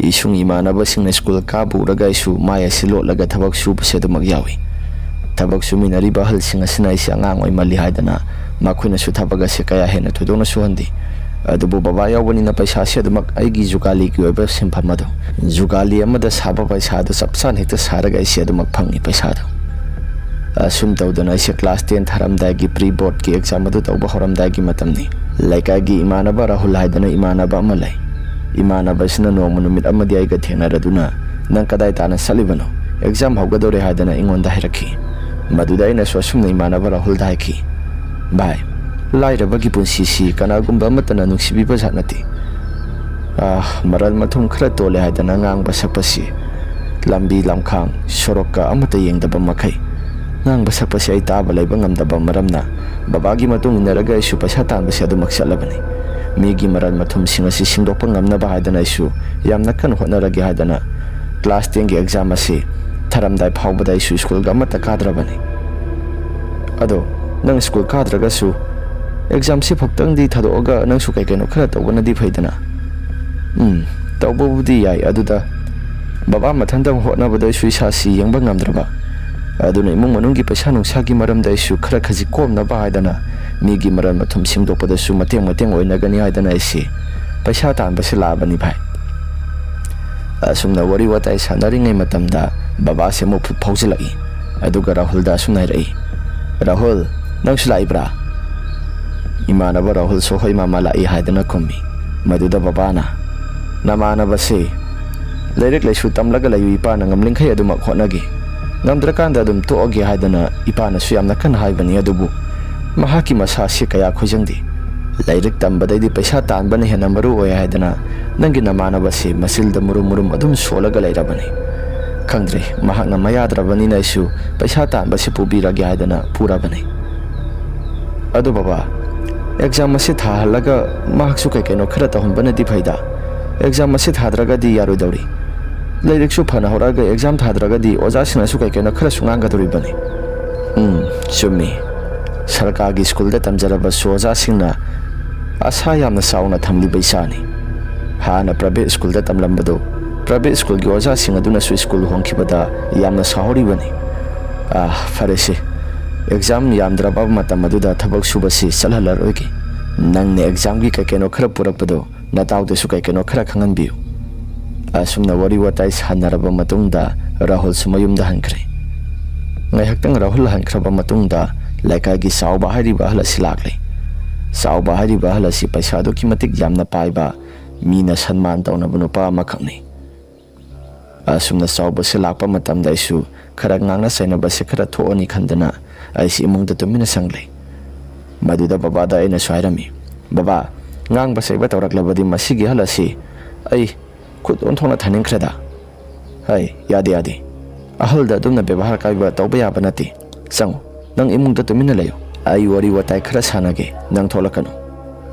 ꯏꯁꯨꯡ ꯏꯃꯥꯟꯅꯕꯁꯤꯡꯅ school ꯀꯥꯕ ꯎꯔꯒ ꯑꯩꯁꯨ ꯃꯥꯏ ꯑꯁꯤ ꯂꯣꯠꯂꯒ ꯊꯕꯛ ꯁꯨꯕꯁꯦ ꯑꯗꯨꯃꯛ ꯌꯥꯎꯏ꯫ ꯊꯕꯛ ꯁꯨꯃꯤꯟꯅꯔꯤꯕ ꯑꯍꯜꯁꯤꯡ ꯑꯁꯤꯅ ꯑꯩꯁꯦ ꯑꯉꯥꯡ ꯑꯣꯏꯃꯜꯂꯤ ꯍꯥꯏꯗꯅ ꯃꯈꯣꯏꯅꯁꯨ ꯊꯕꯛ ꯑꯁꯦ ꯀꯌꯥ ꯍꯦꯟꯅ ꯊꯣꯏꯗꯣꯛꯅ ꯁꯨꯍꯟꯗꯦ꯫ ꯑꯗꯨꯕꯨ ꯕꯕꯥ ꯌꯥꯎꯕꯅꯤꯅ ꯄꯩꯁꯥꯁꯦ ꯑꯗꯨꯃꯛ ꯑꯩꯒꯤ ꯖꯨꯒꯥꯂꯤꯒꯤ ꯑꯣꯏꯕ ꯁꯤꯟꯐꯝ ꯑꯗꯨ, ꯖꯨꯒꯥꯂꯤ ꯑꯃꯗ ꯁꯥꯕ ꯄꯩꯁꯥ ꯑꯗꯨ ꯆꯞ ꯆꯥꯅ ꯍꯦꯛꯇ ꯁꯥꯔꯒ ꯑꯩꯁꯦ ꯑꯗꯨꯃꯛ ꯐꯪꯉꯤ ꯄꯩꯁꯥꯗꯨ꯫ ꯑꯁꯨꯝ ꯇꯧꯗꯅ ꯑꯩꯁꯦ class ten ꯊꯥꯔꯝꯗꯥꯏꯒꯤ pre boardꯀꯤ exam ꯑꯗꯨ ꯇꯧꯕ ꯍꯧꯔꯝꯗꯥꯏꯒꯤ ꯃꯇꯝꯅꯤ꯫ ꯂꯩꯀꯥꯏꯒꯤ ꯏꯃꯥꯟꯅꯕ ꯔꯥꯍꯨꯜ ꯍꯥꯏꯗꯅ ꯏꯃꯥꯟꯅꯕ ꯑꯃ ꯂꯩ꯫ ꯏꯃꯥꯟꯅꯕꯁꯤꯅ ꯅꯣꯡꯃ ꯅꯨꯃꯤꯠ ꯑꯃꯗꯤ ꯑꯩꯒ ꯊꯦꯡꯅꯔꯗꯨꯅ, "ꯅꯪ ꯀꯗꯥꯏ ꯇꯥꯟꯅ ꯆꯠꯂꯤꯕꯅꯣ? Exam ꯍꯧꯒꯗꯧꯔꯦ" ꯍꯥꯏꯗꯅ ꯑꯩꯉꯣꯟꯗ ꯍꯥꯏꯔꯛꯈꯤ꯫ ꯃꯗꯨꯗ ꯑꯩꯅꯁꯨ ꯑꯁꯨꯝꯅ ꯏꯃꯥꯟꯅꯕ ꯔꯥꯍꯨꯜꯗ ꯍꯥꯏꯈꯤ, "ꯚꯥꯏ, ꯂꯥꯏꯔꯕꯒꯤ ꯄꯨꯟꯁꯤꯁꯤ ꯀꯅꯥꯒꯨꯝꯕ ꯑꯃꯠꯇꯅ ꯅꯨꯡꯁꯤꯕꯤꯕ ꯖꯥꯠ ꯅꯠꯇꯦ꯫ ꯑꯥ, ꯃꯔꯜ ꯃꯊꯨꯝ ꯈꯔ ꯇꯣꯜꯂꯦ ꯍꯥꯏꯗꯅ ꯉꯥꯡꯕ ꯁꯛꯄꯁꯤ, ꯂꯝꯕꯤ ꯂꯝꯈꯥꯡ, ꯁꯣꯔꯣꯛꯀ ꯑꯃꯠꯇ ꯌꯦꯡꯗꯕ ꯃꯈꯩ ꯉꯥꯡꯕ ꯁꯛꯄꯁꯤ ꯑꯩ ꯇꯥꯕ ꯂꯩꯕ ꯉꯝꯗꯕ ꯃꯔꯝꯅ ꯕꯕꯥꯒꯤ ꯃꯇꯨꯡ ꯏꯟꯅꯔꯒ ꯑꯩꯁꯨ ꯄꯩꯁꯥ ꯇꯥꯟꯕꯁꯤ ꯑꯗꯨꯃꯛ ꯆꯠꯂꯕꯅꯤ꯫ ꯃꯤꯒꯤ ꯃꯔꯜ ꯃꯊꯨꯝꯁꯤꯡ ꯑꯁꯤ ꯁꯤꯡꯗꯣꯛꯄ ꯉꯝꯅꯕ ꯍꯥꯏꯗꯅ ꯑꯩꯁꯨ ꯌꯥꯝꯅ ꯀꯟꯅ ꯍꯣꯠꯅꯔꯒꯦ ꯍꯥꯏꯗꯅ class tenꯒꯤ exam ꯑꯁꯤ ꯊꯥꯔꯝꯗꯥꯏ ꯐꯥꯎꯕꯗ ꯑꯩꯁꯨ schoolꯒ ꯑꯃꯠꯇ ꯀꯥꯗ꯭ꯔꯕꯅꯤ꯫" "ꯑꯗꯣ, ꯅꯪ school ꯀꯥꯗ꯭ꯔꯒꯁꯨ examꯁꯤ ꯐꯛꯇꯪꯗꯤ ꯊꯥꯗꯣꯛꯑꯒ ꯅꯪꯁꯨ ꯀꯩ ꯀꯩꯅꯣ ꯈꯔ ꯇꯧꯕꯅꯗꯤ ꯐꯩꯗꯅ?" "ꯎꯝ, ꯇꯧꯕꯕꯨꯗꯤ ꯌꯥꯏ꯫ ꯑꯗꯨꯗ ꯕꯕꯥ ꯃꯊꯟꯇ ꯍꯣꯠꯅꯕꯗ ꯑꯩꯁꯨ ꯏꯁꯥꯁꯤ ꯌꯦꯡꯕ ꯉꯝꯗ꯭ꯔꯕ꯫ ꯑꯗꯨꯅ ꯏꯃꯨꯡ ꯃꯅꯨꯡꯒꯤ ꯄꯩꯁꯥ ꯅꯨꯡꯁꯥꯒꯤ ꯃꯔꯝꯗ ꯑꯩꯁꯨ ꯈꯔ ꯈꯖꯤꯛ ꯀꯣꯝꯅꯕ ꯍꯥꯏꯗꯅ ꯃꯤꯒꯤ ꯃꯔꯜ ꯃꯊꯨꯝ ꯁꯤꯡꯗꯣꯛꯄꯗꯁꯨ ꯃꯇꯦꯡ ꯃꯇꯦꯡ ꯑꯣꯏꯅꯒꯅꯤ ꯍꯥꯏꯗꯅ ꯑꯩꯁꯤ ꯄꯩꯁꯥ ꯇꯥꯟꯕꯁꯤ ꯂꯥꯛꯑꯕꯅꯤ ꯚꯥꯏ꯫" ꯑꯁꯨꯝꯅ ꯋꯥꯔꯤ ꯋꯥꯇꯥꯏ ꯁꯥꯟꯅꯔꯤꯉꯩ ꯃꯇꯝꯗ ꯕꯕꯥꯁꯦ ꯑꯃꯨꯛ ꯐꯨ-, ꯐꯥꯎꯖꯤꯜꯂꯛꯏ꯫ ꯑꯗꯨꯒ ꯔꯥꯍꯨꯜꯗ ꯑꯁꯨꯝꯅ ꯍꯥꯏꯔꯛꯏ, "ꯔꯥꯍꯨꯜ, ꯅꯪꯁꯨ ꯂꯥꯛꯏꯕ꯭ꯔꯥ?" ꯏꯃꯥꯟꯅꯕ ꯔꯥꯍꯨꯜꯁꯨ "ꯍꯣꯏ ꯃꯥꯃꯥ, ꯂꯥꯛꯏ" ꯍꯥꯏꯗꯅ ꯈꯨꯝꯃꯤ꯫ ꯃꯗꯨꯗ ꯕꯕꯥꯅ, "ꯅꯃꯥꯟꯅꯕꯁꯦ ꯂꯥꯏꯔꯤꯛ ꯂꯥꯏꯁꯨ ꯇꯝꯂꯒ ꯂꯩꯌꯨ, ꯏꯄꯥꯅ ꯉꯝꯂꯤꯈꯩ ꯑꯗꯨꯃꯛ ꯍꯣꯠꯅꯒꯦ, ꯉꯝꯗ꯭ꯔꯀꯥꯟꯗ ꯑꯗꯨꯝ ꯇꯣꯛꯑꯒꯦ" ꯍꯥꯏꯗꯅ ꯏꯄꯥꯅꯁꯨ ꯌꯥꯝꯅ ꯀꯟꯅ ꯍꯥꯏꯕꯅꯤ꯫ ꯑꯗꯨꯕꯨ ꯃꯍꯥꯛꯀꯤ ꯃꯁꯥꯁꯤ ꯀꯌꯥ ꯈꯣꯏꯖꯪꯗꯦ꯫ ꯂꯥꯏꯔꯤꯛ ꯇꯝꯕꯗꯩꯗꯤ ꯄꯩꯁꯥ ꯇꯥꯟꯕꯅ ꯍꯦꯟꯅ ꯃꯔꯨ ꯑꯣꯏ ꯍꯥꯏꯗꯅ ꯅꯪꯒꯤ ꯅꯃꯥꯟꯅꯕꯁꯤ ꯃꯆꯤꯜꯗ ꯃꯨꯔꯨꯝ ꯃꯨꯔꯨꯝ ꯑꯗꯨꯝ ꯁꯣꯜꯂꯒ ꯂꯩꯔꯕꯅꯤ꯫ ꯈꯪꯗ꯭ꯔꯦ, ꯃꯍꯥꯛꯅ ꯃꯌꯥꯗ꯭ꯔꯕꯅꯤꯅ ꯑꯩꯁꯨ ꯄꯩꯁꯥ ꯇꯥꯟꯕꯁꯤ ꯄꯨꯕꯤꯔꯒꯦ ꯍꯥꯏꯗꯅ ꯄꯨꯔꯕꯅꯤ꯫ ꯑꯗꯨ ꯕꯕꯥ, ꯑꯦꯛꯖꯥꯝ ꯑꯁꯤ ꯊꯥꯍꯜꯂꯒ ꯃꯍꯥꯛꯁꯨ ꯀꯩ ꯀꯩꯅꯣ ꯈꯔ ꯇꯧꯍꯟꯕꯅꯗꯤ ꯐꯩꯗ꯫ ꯑꯦꯛꯖꯥꯝ ꯑꯁꯤ ꯊꯥꯗ꯭ꯔꯒꯗꯤ ꯌꯥꯔꯣꯏꯗꯧꯔꯤ꯫ ꯂꯥꯏꯔꯤꯛꯁꯨ ꯐꯅ ꯍꯧꯔꯛꯑꯒ ꯑꯦꯛꯖꯥꯝ ꯊꯥꯗ꯭ꯔꯒꯗꯤ ꯑꯣꯖꯥꯁꯤꯡꯅꯁꯨ ꯀꯩ ꯀꯩꯅꯣ ꯈꯔꯁꯨ ꯉꯥꯡꯒꯗꯧꯔꯤꯕꯅꯤ꯫ ꯎꯝ, ꯆꯨꯝꯃꯤ꯫ ꯁꯔꯀꯥꯔꯒꯤ ꯁ꯭ꯀꯨꯜꯗ ꯇꯝꯖꯔꯕꯁꯨ ꯑꯣꯖꯥꯁꯤꯡꯅ ꯑꯁꯥ ꯌꯥꯝꯅ ꯆꯥꯎꯅ ꯊꯝꯂꯤꯕ ꯏꯆꯥꯅꯤ꯫ ꯍꯥꯟꯅ ꯄ꯭ꯔꯥꯏꯚꯦꯠ ꯁ꯭ꯀꯨꯜꯗ ꯇꯝꯂꯝꯕꯗꯨ ꯄ꯭ꯔꯥꯏꯚꯦꯠ ꯁ꯭ꯀꯨꯜꯒꯤ ꯑꯣꯖꯥꯁꯤꯡ ꯑꯗꯨꯅꯁꯨ ꯁ꯭ꯀꯨꯜ ꯍꯣꯡꯈꯤꯕꯗ ꯌꯥꯝꯅ ꯁꯥꯎꯍꯧꯔꯤꯕꯅꯤ꯫ ꯑꯥ, ꯐꯔꯦꯁꯦ꯫ ꯑꯦꯛꯖꯥꯝ ꯌꯥꯝꯗ꯭ꯔꯕ ꯃꯇꯝ ꯑꯗꯨꯗ ꯊꯕꯛ ꯁꯨꯕꯁꯤ ꯆꯠꯍꯜꯂꯔꯣꯏꯒꯦ꯫ ꯅꯪꯅ ꯑꯦꯛꯖꯥꯝꯒꯤ ꯀꯩ ꯀꯩꯅꯣ ꯈꯔ ꯄꯨꯔꯛꯄꯗꯣ ꯅꯇꯥꯎꯗꯁꯨ ꯀꯩ ꯀꯩꯅꯣ ꯈꯔ ꯈꯪꯍꯟꯕꯤꯌꯨ꯫ ꯑꯁꯨꯝꯅ ꯋꯥꯔꯤ ꯋꯥꯇꯥꯏ ꯁꯥꯟꯅꯔꯕ ꯃꯇꯨꯡꯗ ꯔꯥꯍꯨꯜꯁꯨ ꯃꯌꯨꯝꯗ ꯍꯟꯈ꯭ꯔꯦ꯫ ꯉꯥꯏꯍꯥꯛꯇꯪ ꯔꯥꯍꯨꯜ ꯍꯟꯈ꯭ꯔꯕ ꯃꯇꯨꯡꯗ ꯂꯩꯀꯥꯏꯒꯤ ꯆꯥꯎꯕ ꯍꯥꯏꯔꯤꯕ ꯑꯍꯜ ꯑꯁꯤ ꯂꯥꯛꯂꯦ꯫ ꯆꯥꯎꯕ ꯍꯥꯏꯔꯤꯕ ꯑꯍꯜ ꯑꯁꯤ ꯄꯩꯁꯥ ꯑꯗꯨꯛꯀꯤ ꯃꯇꯤꯛ ꯌꯥꯝꯅ ꯄꯥꯏꯕ, ꯃꯤꯅ ꯁꯟꯃꯥꯟ ꯇꯧꯅꯕ ꯅꯨꯄꯥ ꯑꯃꯈꯛꯅꯤ꯫ ꯑꯁꯨꯝꯅ ꯆꯥꯎꯕꯁꯦ ꯂꯥꯛꯄ ꯃꯇꯝꯗ ꯑꯩꯁꯨ ꯈꯔ ꯉꯥꯡꯅ ꯁꯩꯅꯕꯁꯦ ꯈꯔ ꯊꯣꯛꯑꯅꯤ ꯈꯟꯗꯅ ꯑꯩꯁꯤ ꯏꯃꯨꯡꯗ ꯇꯨꯃꯤꯟꯅ ꯆꯪꯂꯦ꯫ ꯃꯗꯨꯗ ꯕꯕꯥꯗ ꯑꯩꯅꯁꯨ ꯍꯥꯏꯔꯝꯃꯤ, "ꯕꯕꯥ, ꯉꯥꯡꯕ ꯁꯩꯕ ꯇꯧꯔꯛꯂꯕꯗꯤ ꯃꯁꯤꯒꯤ ꯑꯍꯜ ꯑꯁꯤ ꯑꯩ ꯈꯨꯠ ꯑꯣꯟꯊꯣꯛꯅ ꯊꯥꯅꯤꯡꯈ꯭ꯔꯦꯗ꯫ ꯍꯩ, ꯌꯥꯗꯦ, ꯌꯥꯗꯦ꯫ ꯑꯍꯜꯗ ꯑꯗꯨꯝꯅ ꯕꯦꯕꯥꯔ ꯀꯥꯏꯕ ꯇꯧꯕ ꯌꯥꯕ ꯅꯠꯇꯦ꯫ ꯆꯪꯉꯨ, ꯅꯪ ꯏꯃꯨꯡꯗ ꯇꯨꯃꯤꯟꯅ ꯂꯩꯌꯨ꯫ ꯑꯩ ꯋꯥꯔꯤ ꯋꯥꯇꯥꯏ ꯈꯔ ꯁꯥꯟꯅꯒꯦ, ꯅꯪ ꯊꯣꯛꯂꯛꯀꯅꯨ"꯫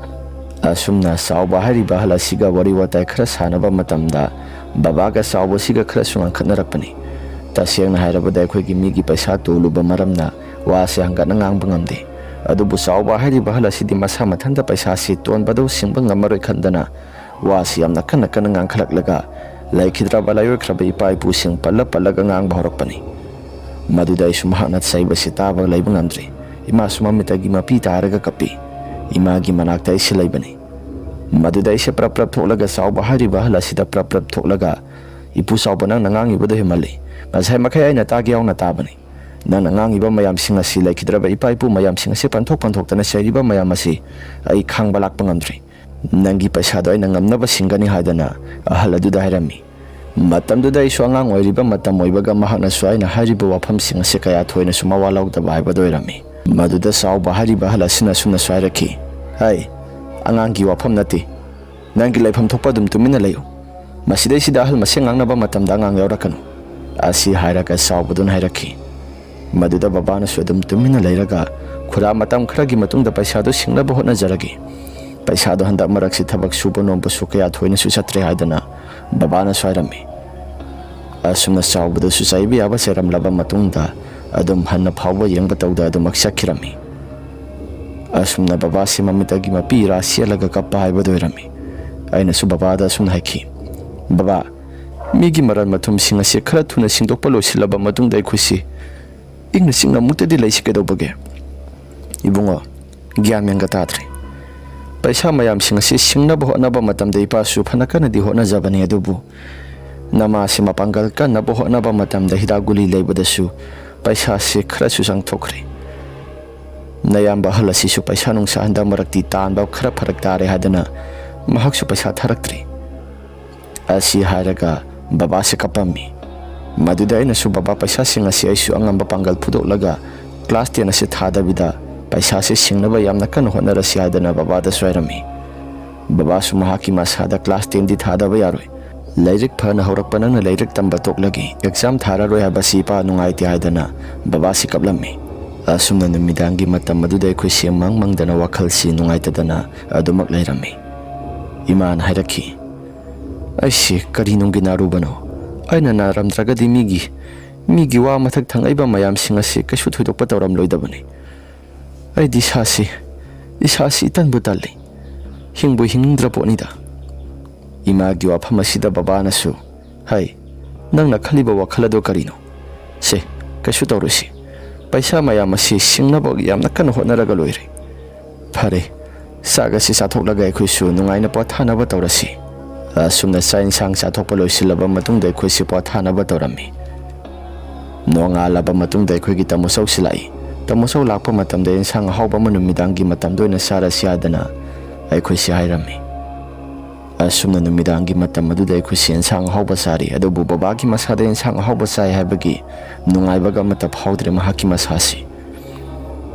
ꯑꯁꯨꯝꯅ ꯆꯥꯎꯕ ꯍꯥꯏꯔꯤꯕ ꯑꯍꯜ ꯑꯁꯤꯒ ꯋꯥꯔꯤ ꯋꯥꯇꯥꯏ ꯈꯔ ꯁꯥꯟꯅꯕ ꯃꯇꯝꯗ ꯕꯕꯥꯒ ꯆꯥꯎꯕꯁꯤꯒ ꯈꯔꯁꯨ ꯉꯥꯡꯈꯠꯅꯔꯛꯄꯅꯤ꯫ ꯇꯁꯦꯡꯅ ꯍꯥꯏꯔꯕꯗ ꯑꯩꯈꯣꯏꯒꯤ ꯃꯤꯒꯤ ꯄꯩꯁꯥ ꯇꯣꯜꯂꯨꯕ ꯃꯔꯝꯅ ꯋꯥꯁꯦ ꯍꯪꯒꯠꯅ ꯉꯥꯡꯕ ꯉꯝꯗꯦ꯫ ꯑꯗꯨꯕꯨ ꯆꯥꯎꯕ ꯍꯥꯏꯔꯤꯕ ꯑꯍꯜ ꯑꯁꯤꯗꯤ ꯃꯁꯥ ꯃꯊꯟꯇ ꯄꯩꯁꯥꯁꯤ ꯇꯣꯟꯕꯗꯨ ꯁꯤꯡꯕ ꯉꯝꯃꯔꯣꯏ ꯈꯟꯗꯅ ꯋꯥꯁꯤ ꯌꯥꯝꯅ ꯀꯟꯅ ꯀꯟꯅ ꯉꯥꯡꯈꯠꯂꯛꯂꯒ ꯂꯩꯈꯤꯗ꯭ꯔꯕ ꯂꯥꯏꯑꯣꯏꯈ꯭ꯔꯕ ꯏꯄꯥ ꯏꯄꯨꯁꯤꯡ ꯄꯜꯂ ꯄꯜꯂꯒ ꯉꯥꯡꯕ ꯍꯧꯔꯛꯄꯅꯤ꯫ ꯃꯗꯨꯗ ꯑꯩꯁꯨ ꯃꯍꯥꯛꯅ ꯆꯩꯕꯁꯤ ꯇꯥꯕ ꯂꯩꯕ ꯉꯝꯗ꯭ꯔꯦ꯫ ꯏꯃꯥꯁꯨ ꯃꯃꯤꯠꯇꯒꯤ ꯃꯄꯤ ꯇꯥꯔꯒ ꯀꯞꯄꯤ꯫ ꯏꯃꯥꯒꯤ ꯃꯅꯥꯛꯇ ꯑꯩꯁꯦ ꯂꯩꯕꯅꯤ꯫ ꯃꯗꯨꯗ ꯑꯩꯁꯦ ꯄ꯭ꯔꯞ ꯄ꯭ꯔꯞ ꯊꯣꯛꯂꯒ ꯆꯥꯎꯕ ꯍꯥꯏꯔꯤꯕ ꯑꯍꯜ ꯑꯁꯤꯗ ꯄ꯭ꯔꯞ ꯄ꯭ꯔꯞ ꯊꯣꯛꯂꯒ, "ꯏꯄꯨ ꯆꯥꯎꯕ, ꯅꯪꯅ ꯉꯥꯡꯉꯤꯕꯗꯨ ꯍꯦꯟꯃꯜꯂꯤ꯫ ꯉꯁꯥꯏ ꯃꯈꯩ ꯑꯩꯅ ꯇꯥꯒꯦ ꯌꯥꯎꯅ ꯇꯥꯕꯅꯤ꯫ ꯅꯪꯅ ꯉꯥꯡꯉꯤꯕ ꯃꯌꯥꯝꯁꯤꯡ ꯑꯁꯤ, ꯂꯩꯈꯤꯗ꯭ꯔꯕ ꯏꯄꯥ ꯏꯄꯨ ꯃꯌꯥꯝꯁꯤꯡ ꯑꯁꯤ ꯄꯟꯊꯣꯛ ꯄꯟꯊꯣꯛꯇꯅ ꯆꯩꯔꯤꯕ ꯃꯌꯥꯝ ꯑꯁꯤ ꯑꯩ ꯈꯥꯡꯕ ꯂꯥꯛꯄ ꯉꯝꯗ꯭ꯔꯦ꯫ ꯅꯪꯒꯤ ꯄꯩꯁꯥꯗꯣ ꯑꯩꯅ ꯉꯝꯅꯕ ꯁꯤꯡꯒꯅꯤ" ꯍꯥꯏꯗꯅ ꯑꯍꯜ ꯑꯗꯨꯗ ꯍꯥꯏꯔꯝꯃꯤ꯫ ꯃꯇꯝꯗꯨꯗ ꯑꯩꯁꯨ ꯑꯉꯥꯡ ꯑꯣꯏꯔꯤꯕ ꯃꯇꯝ ꯑꯣꯏꯕꯒ ꯃꯍꯥꯛꯅꯁꯨ ꯑꯩꯅ ꯍꯥꯏꯔꯤꯕ ꯋꯥꯐꯝꯁꯤꯡ ꯑꯁꯤ ꯀꯌꯥ ꯊꯣꯏꯅꯁꯨ ꯃꯋꯥ ꯂꯧꯗꯕ ꯍꯥꯏꯕꯗꯨ ꯑꯣꯏꯔꯝꯃꯤ꯫ ꯃꯗꯨꯗ ꯆꯥꯎꯕ ꯍꯥꯏꯔꯤꯕ ꯑꯍꯜ ꯑꯁꯤꯅ ꯑꯁꯨꯝꯅꯁꯨ ꯍꯥꯏꯔꯛꯈꯤ, "ꯍꯩ, ꯑꯉꯥꯡꯒꯤ ꯋꯥꯐꯝ ꯅꯠꯇꯦ꯫ ꯅꯪꯒꯤ ꯂꯩꯐꯝ ꯊꯣꯛꯄ ꯑꯗꯨꯝ ꯇꯨꯃꯤꯟꯅ ꯂꯩꯌꯨ꯫ ꯃꯁꯤꯗꯩꯁꯤꯗ ꯑꯍꯜ ꯃꯁꯦꯟ ꯉꯥꯡꯅꯕ ꯃꯇꯝꯗ ꯑꯉꯥꯡ ꯌꯥꯎꯔꯛꯀꯅꯨ," ꯑꯁꯤ ꯍꯥꯏꯔꯒ ꯆꯥꯎꯕꯗꯨꯅ ꯍꯥꯏꯔꯛꯈꯤ꯫ ꯃꯗꯨꯗ ꯕꯕꯥꯅꯁꯨ ꯑꯗꯨꯝ ꯇꯨꯃꯤꯟꯅ ꯂꯩꯔꯒ, "ꯈꯨꯔꯥ, ꯃꯇꯝ ꯈꯔꯒꯤ ꯃꯇꯨꯡꯗ ꯄꯩꯁꯥꯗꯣ ꯁꯤꯡꯅꯕ ꯍꯣꯠꯅꯖꯔꯒꯦ꯫ ꯄꯩꯁꯥꯗꯣ ꯍꯟꯗꯛ ꯃꯔꯛꯁꯤ ꯊꯕꯛ ꯁꯨꯕ ꯅꯣꯝꯕꯁꯨ ꯀꯌꯥ ꯊꯣꯏꯅꯁꯨ ꯆꯠꯇ꯭ꯔꯦ," ꯍꯥꯏꯗꯅ ꯕꯕꯥꯅꯁꯨ ꯍꯥꯏꯔꯝꯃꯤ꯫ ꯑꯁꯨꯝꯅ ꯆꯥꯎꯕꯗꯁꯨ ꯆꯩꯕ ꯌꯥꯕ ꯆꯩꯔꯝꯂꯕ ꯃꯇꯨꯡꯗ, ꯑꯗꯨꯝ ꯍꯟꯅ ꯐꯥꯎꯕ ꯌꯦꯡꯕ ꯇꯧꯗ ꯑꯗꯨꯃꯛ ꯆꯠꯈꯤꯔꯝꯃꯤ꯫ ꯑꯁꯨꯝꯅ ꯕꯕꯥꯁꯤ ꯃꯃꯤꯠꯇꯒꯤ ꯃꯄꯤ ꯏꯔꯥ ꯆꯦꯜꯂꯒ ꯀꯞꯄ ꯍꯥꯏꯕꯗꯨ ꯑꯣꯏꯔꯝꯃꯤ꯫ ꯑꯩꯅꯁꯨ ꯕꯕꯥꯗ ꯑꯁꯨꯝꯅ ꯍꯥꯏꯈꯤ, "ꯕꯕꯥ, ꯃꯤꯒꯤ ꯃꯔꯜ ꯃꯊꯨꯝꯁꯤꯡ ꯑꯁꯤ ꯈꯔ ꯊꯨꯅ ꯁꯤꯡꯗꯣꯛꯄ ꯂꯣꯏꯁꯤꯜꯂꯕ ꯃꯇꯨꯡꯗ ꯑꯩꯈꯣꯏꯁꯤ ꯏꯪꯅ ꯆꯤꯛꯅ ꯑꯃꯨꯛꯇꯗꯤ ꯂꯩꯁꯤ ꯀꯩꯗꯧꯕꯒꯦ?" "ꯏꯕꯨꯡꯉꯣ, ꯒ꯭ꯌꯥꯟ ꯃꯦꯟꯒ ꯇꯥꯗ꯭ꯔꯦ꯫ ꯄꯩꯁꯥ ꯃꯌꯥꯝꯁꯤꯡ ꯑꯁꯤ ꯁꯤꯡꯅꯕ ꯍꯣꯠꯅꯕ ꯃꯇꯝꯗ ꯏꯄꯥꯁꯨ ꯐꯅ ꯀꯟꯅꯗꯤ ꯍꯣꯠꯅꯖꯕꯅꯤ, ꯑꯗꯨꯕꯨ ꯅꯃꯥꯁꯤ ꯃꯄꯥꯡꯒꯜ ꯀꯟꯅꯕ ꯍꯣꯠꯅꯕ ꯃꯇꯝꯗ ꯍꯤꯗꯥꯛ ꯒꯨꯂꯤ ꯂꯩꯕꯗꯁꯨ ꯄꯩꯁꯥꯁꯤ ꯈꯔꯁꯨ ꯆꯪꯊꯣꯛꯈ꯭ꯔꯦ꯫ ꯅꯌꯥꯝꯕ ꯑꯍꯜ ꯑꯁꯤꯁꯨ ꯄꯩꯁꯥ ꯅꯨꯡꯁꯥ ꯍꯟꯗꯛ ꯃꯔꯛꯇꯤ ꯇꯥꯟꯕ ꯈꯔ ꯐꯔꯛ ꯇꯥꯔꯦ ꯍꯥꯏꯗꯅ ꯃꯍꯥꯛꯁꯨ ꯄꯩꯁꯥ ꯊꯥꯔꯛꯇ꯭ꯔꯤ," ꯑꯁꯤ ꯍꯥꯏꯔꯒ ꯕꯕꯥꯁꯦ ꯀꯞꯄꯝꯃꯤ꯫ ꯃꯗꯨꯗ ꯑꯩꯅꯁꯨ, "ꯕꯕꯥ, ꯄꯩꯁꯥꯁꯤꯡ ꯑꯁꯤ ꯑꯩꯁꯨ ꯑꯉꯝꯕ ꯄꯥꯡꯒꯜ ꯐꯨꯗꯣꯛꯂꯒ class ten ꯑꯁꯤ ꯊꯥꯗꯕꯤꯗ ꯄꯩꯁꯥꯁꯤ ꯁꯤꯡꯅꯕ ꯌꯥꯝꯅ ꯀꯟꯅ ꯍꯣꯠꯅꯔꯁꯤ," ꯍꯥꯏꯗꯅ ꯕꯕꯥꯗꯁꯨ ꯍꯥꯏꯔꯝꯃꯤ꯫ ꯕꯕꯥꯁꯨ ꯃꯍꯥꯛꯀꯤ ꯃꯁꯥꯗ class ten ꯗꯤ ꯊꯥꯗꯕ ꯌꯥꯔꯣꯏ, ꯂꯥꯏꯔꯤꯛ ꯐꯅ ꯍꯧꯔꯛꯄ ꯅꯪꯅ ꯂꯥꯏꯔꯤꯛ ꯇꯝꯕ ꯇꯣꯛꯂꯒ exam ꯊꯥꯔꯔꯣꯏ ꯍꯥꯏꯕꯁꯤ ꯏꯄꯥ ꯅꯨꯡꯉꯥꯏꯇꯦ ꯍꯥꯏꯗꯅ ꯕꯕꯥꯁꯤ ꯀꯞꯂꯝꯃꯤ꯫ ꯑꯁꯨꯝꯅ ꯅꯨꯃꯤꯗꯥꯡꯒꯤ ꯃꯇꯝ ꯑꯗꯨꯗ ꯑꯩꯈꯣꯏꯁꯤ ꯃꯪ ꯃꯪꯗꯅ ꯋꯥꯈꯜꯁꯤ ꯅꯨꯡꯉꯥꯏꯇꯗꯅ ꯑꯗꯨꯃꯛ ꯂꯩꯔꯝꯃꯤ꯫ ꯏꯃꯥꯅ ꯍꯥꯏꯔꯛꯈꯤ, "ꯑꯩꯁꯤ ꯀꯔꯤ ꯅꯨꯡꯒꯤ ꯅꯥꯔꯨꯕꯅꯣ? ꯑꯩꯅ ꯅꯥꯔꯝꯗ꯭ꯔꯒꯗꯤ ꯃꯤꯒꯤ, ꯃꯤꯒꯤ ꯋꯥ ꯃꯊꯛ ꯊꯪꯉꯛꯏꯕ ꯃꯌꯥꯝꯁꯤꯡ ꯑꯁꯤ ꯀꯩꯁꯨ ꯊꯣꯏꯗꯣꯛꯄ ꯇꯧꯔꯝꯂꯣꯏꯗꯕꯅꯤ꯫ ꯑꯩꯗꯤ ꯏꯁꯥꯁꯤ, ꯏꯁꯥꯁꯤ ꯏꯇꯟꯕꯨ ꯇꯜꯂꯤ꯫ ꯍꯤꯡꯕꯨ ꯍꯤꯡꯅꯤꯡꯗ꯭ꯔ ꯄꯣꯠꯅꯤꯗ꯫" ꯏꯃꯥꯒꯤ ꯋꯥꯐꯝ ꯑꯁꯤꯗ ꯕꯕꯥꯅꯁꯨ, "ꯍꯩ, ꯅꯪꯅ ꯈꯜꯂꯤꯕ ꯋꯥꯈꯜ ꯑꯗꯨ ꯀꯔꯤꯅꯣ? ꯁꯦ, ꯀꯩꯁꯨ ꯇꯧꯔꯣꯏꯁꯤ꯫ ꯄꯩꯁꯥ ꯃꯌꯥꯝ ꯑꯁꯤ ꯁꯤꯡꯅꯕ ꯌꯥꯝꯅ ꯀꯟꯅ ꯍꯣꯠꯅꯔꯒ ꯂꯣꯏꯔꯦ꯫ ꯐꯔꯦ, ꯆꯥꯛ ꯑꯁꯤ ꯆꯥꯊꯣꯛꯂꯒ ꯑꯩꯈꯣꯏꯁꯨ ꯅꯨꯡꯉꯥꯏꯅ ꯄꯣꯊꯥꯅꯕ ꯇꯧꯔꯁꯤ꯫" ꯑꯁꯨꯝꯅ ꯆꯥꯛ ꯏꯟꯁꯥꯡ ꯆꯥꯊꯣꯛꯄ ꯂꯣꯏꯁꯤꯜꯂꯕ ꯃꯇꯨꯡꯗ ꯑꯩꯈꯣꯏꯁꯤ ꯄꯣꯊꯥꯅꯕ ꯇꯧꯔꯝꯃꯤ꯫ ꯅꯣꯡꯉꯥꯜꯂꯕ ꯃꯇꯨꯡꯗ ꯑꯩꯈꯣꯏꯒꯤ ꯇꯥꯃꯣꯆꯧꯁꯤ ꯂꯥꯛꯏ꯫ ꯇꯥꯃꯣꯆꯧ ꯂꯥꯛꯄ ꯃꯇꯝꯗ ꯏꯟꯁꯥꯡ ꯑꯍꯥꯎꯕ ꯑꯃ ꯅꯨꯃꯤꯗꯥꯡꯒꯤ ꯃꯇꯝꯗ ꯑꯣꯏꯅ ꯆꯥꯔꯁꯤ ꯍꯥꯏꯗꯅ ꯑꯩꯈꯣꯏꯁꯤ ꯍꯥꯏꯔꯝꯃꯤ꯫ ꯑꯁꯨꯝꯅ ꯅꯨꯃꯤꯗꯥꯡꯒꯤ ꯃꯇꯝ ꯑꯗꯨꯗ ꯑꯩꯈꯣꯏꯁꯤ ꯏꯟꯁꯥꯡ ꯑꯍꯥꯎꯕ ꯆꯥꯔꯤ, ꯑꯗꯨꯕꯨ ꯕꯕꯥꯒꯤ ꯃꯁꯥꯗ ꯏꯟꯁꯥꯡ ꯑꯍꯥꯎꯕ ꯆꯥꯏ ꯍꯥꯏꯕꯒꯤ ꯅꯨꯡꯉꯥꯏꯕꯒ ꯑꯃꯠꯇ ꯐꯥꯎꯗ꯭ꯔꯦ ꯃꯍꯥꯛꯀꯤ ꯃꯁꯥꯁꯤ꯫